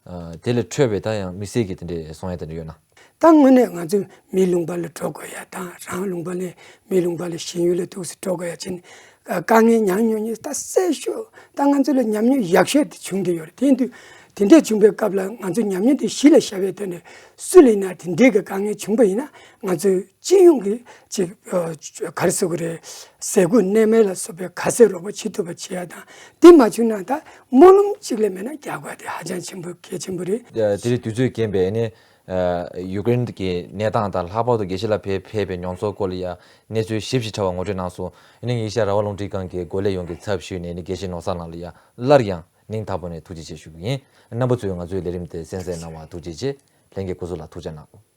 དེ་ལས་འཕྲོས་པའི་ད་ཡང་དམིགས་བསལ་གྱི་དེ་འདྲའི་གསུང་ཡ་དེ་འདྲ་ཡོད་ན། ད་དངོས་གནས་ང་ཚོ་མི་ལུང་པ་ལ་འགྲོ་དགོས་ཡ་དང་རང་ལུང་པ་ནས་མི་ལུང་པ་ལ་གཞན་ཡུལ་ལ་འདུག་སེ་འགྲོ་དགོས་ཡ་ཕྱིན་དཀའ་ངལ་མྱངས་མྱོང་མཁན་ད་གསལ་ཤོས་ད་ང་ཚོ་ལ་ཉམས་མྱོང་ཡག་ཤོས་དེ་བྱུང་བསྡད་ཡོད་རེད། དེ་ཡིན་དུས་དེ་འདྲས་བྱུང་པའི་སྐབས་ལ་ང་ཚོ་ཉམས་མྱོང་དེ་གཞི་ལ་བཞག་པའི་ཐོག་ནས་སུ་ལ་ཡིན་ན་དེ་འདྲས་ཀྱི་དཀའ་ངལ་བྱུང་པ་ཡིན་ན་ང་ཚོས་སྤྱི་ཡོངས་ཀྱི་ཅིག་ག་རེ་ཟེར་དགོས་རེད། ཟས་གོས་གནས་མལ་ལ་སོགས་པའི་ག་ཚད་རོགས་པ་བྱེད་ཐུབ་པ་བྱེད་ཡ་དང་དེ་མ་བྱུང་ན་ད་སྨོན་ལམ་གཅིག་ལས་མེད་ན་རྒྱག་དགོས་དེ་ཧ་ཅང་ཆེན་པོ་གལ་ཆེན་པོ་རེད། དེ་རིང་དུས་ཚོད་རྐྱེན་པས་ནི་ ཨ་ཡུ་ཀེ་རེན་གྱི་གནས་སྟངས་དང་ལྷག་པར་དུ་རྒྱལ་སྤྱི་ལ་ཕེབས་ཕེབས་པའི་མྱོང་ཚོར་སྐོར་ལ་ཡ་གནས་ཚུལ་ཞིབ་ཅིང་ཕྲ་བ་ངོ་སྤྲོད་གནང་སོང་། ཡིན་ནའི་ཨེ་ཤ་ཡ་རང་དབང་རླུང་འཕྲིན་ཁང་གི་འགོ་ལས་ཡོངས་ཀྱི་ཚབ་ཞུས་ནས་ནི་དགེ་བཤེས་ནོར་བཟང་ལགས་ལ་ཡ་སླར་ཡང་སྙིང་ཐག་པ་ནས་ཐུགས་རྗེ་ཆེ་ཞུ་གི་ཡིན། རྣམ་པ་ཚོས་ང་ཚོའི་ལས་རིམ་དེ་གསན་གཟིགས་གནང་བར་ཐུགས་རྗེ་ཆེ། ལྷན་རྒྱས་སྐུ་གཟུགས་ལ་ཐུགས་རྗེ་གནང་།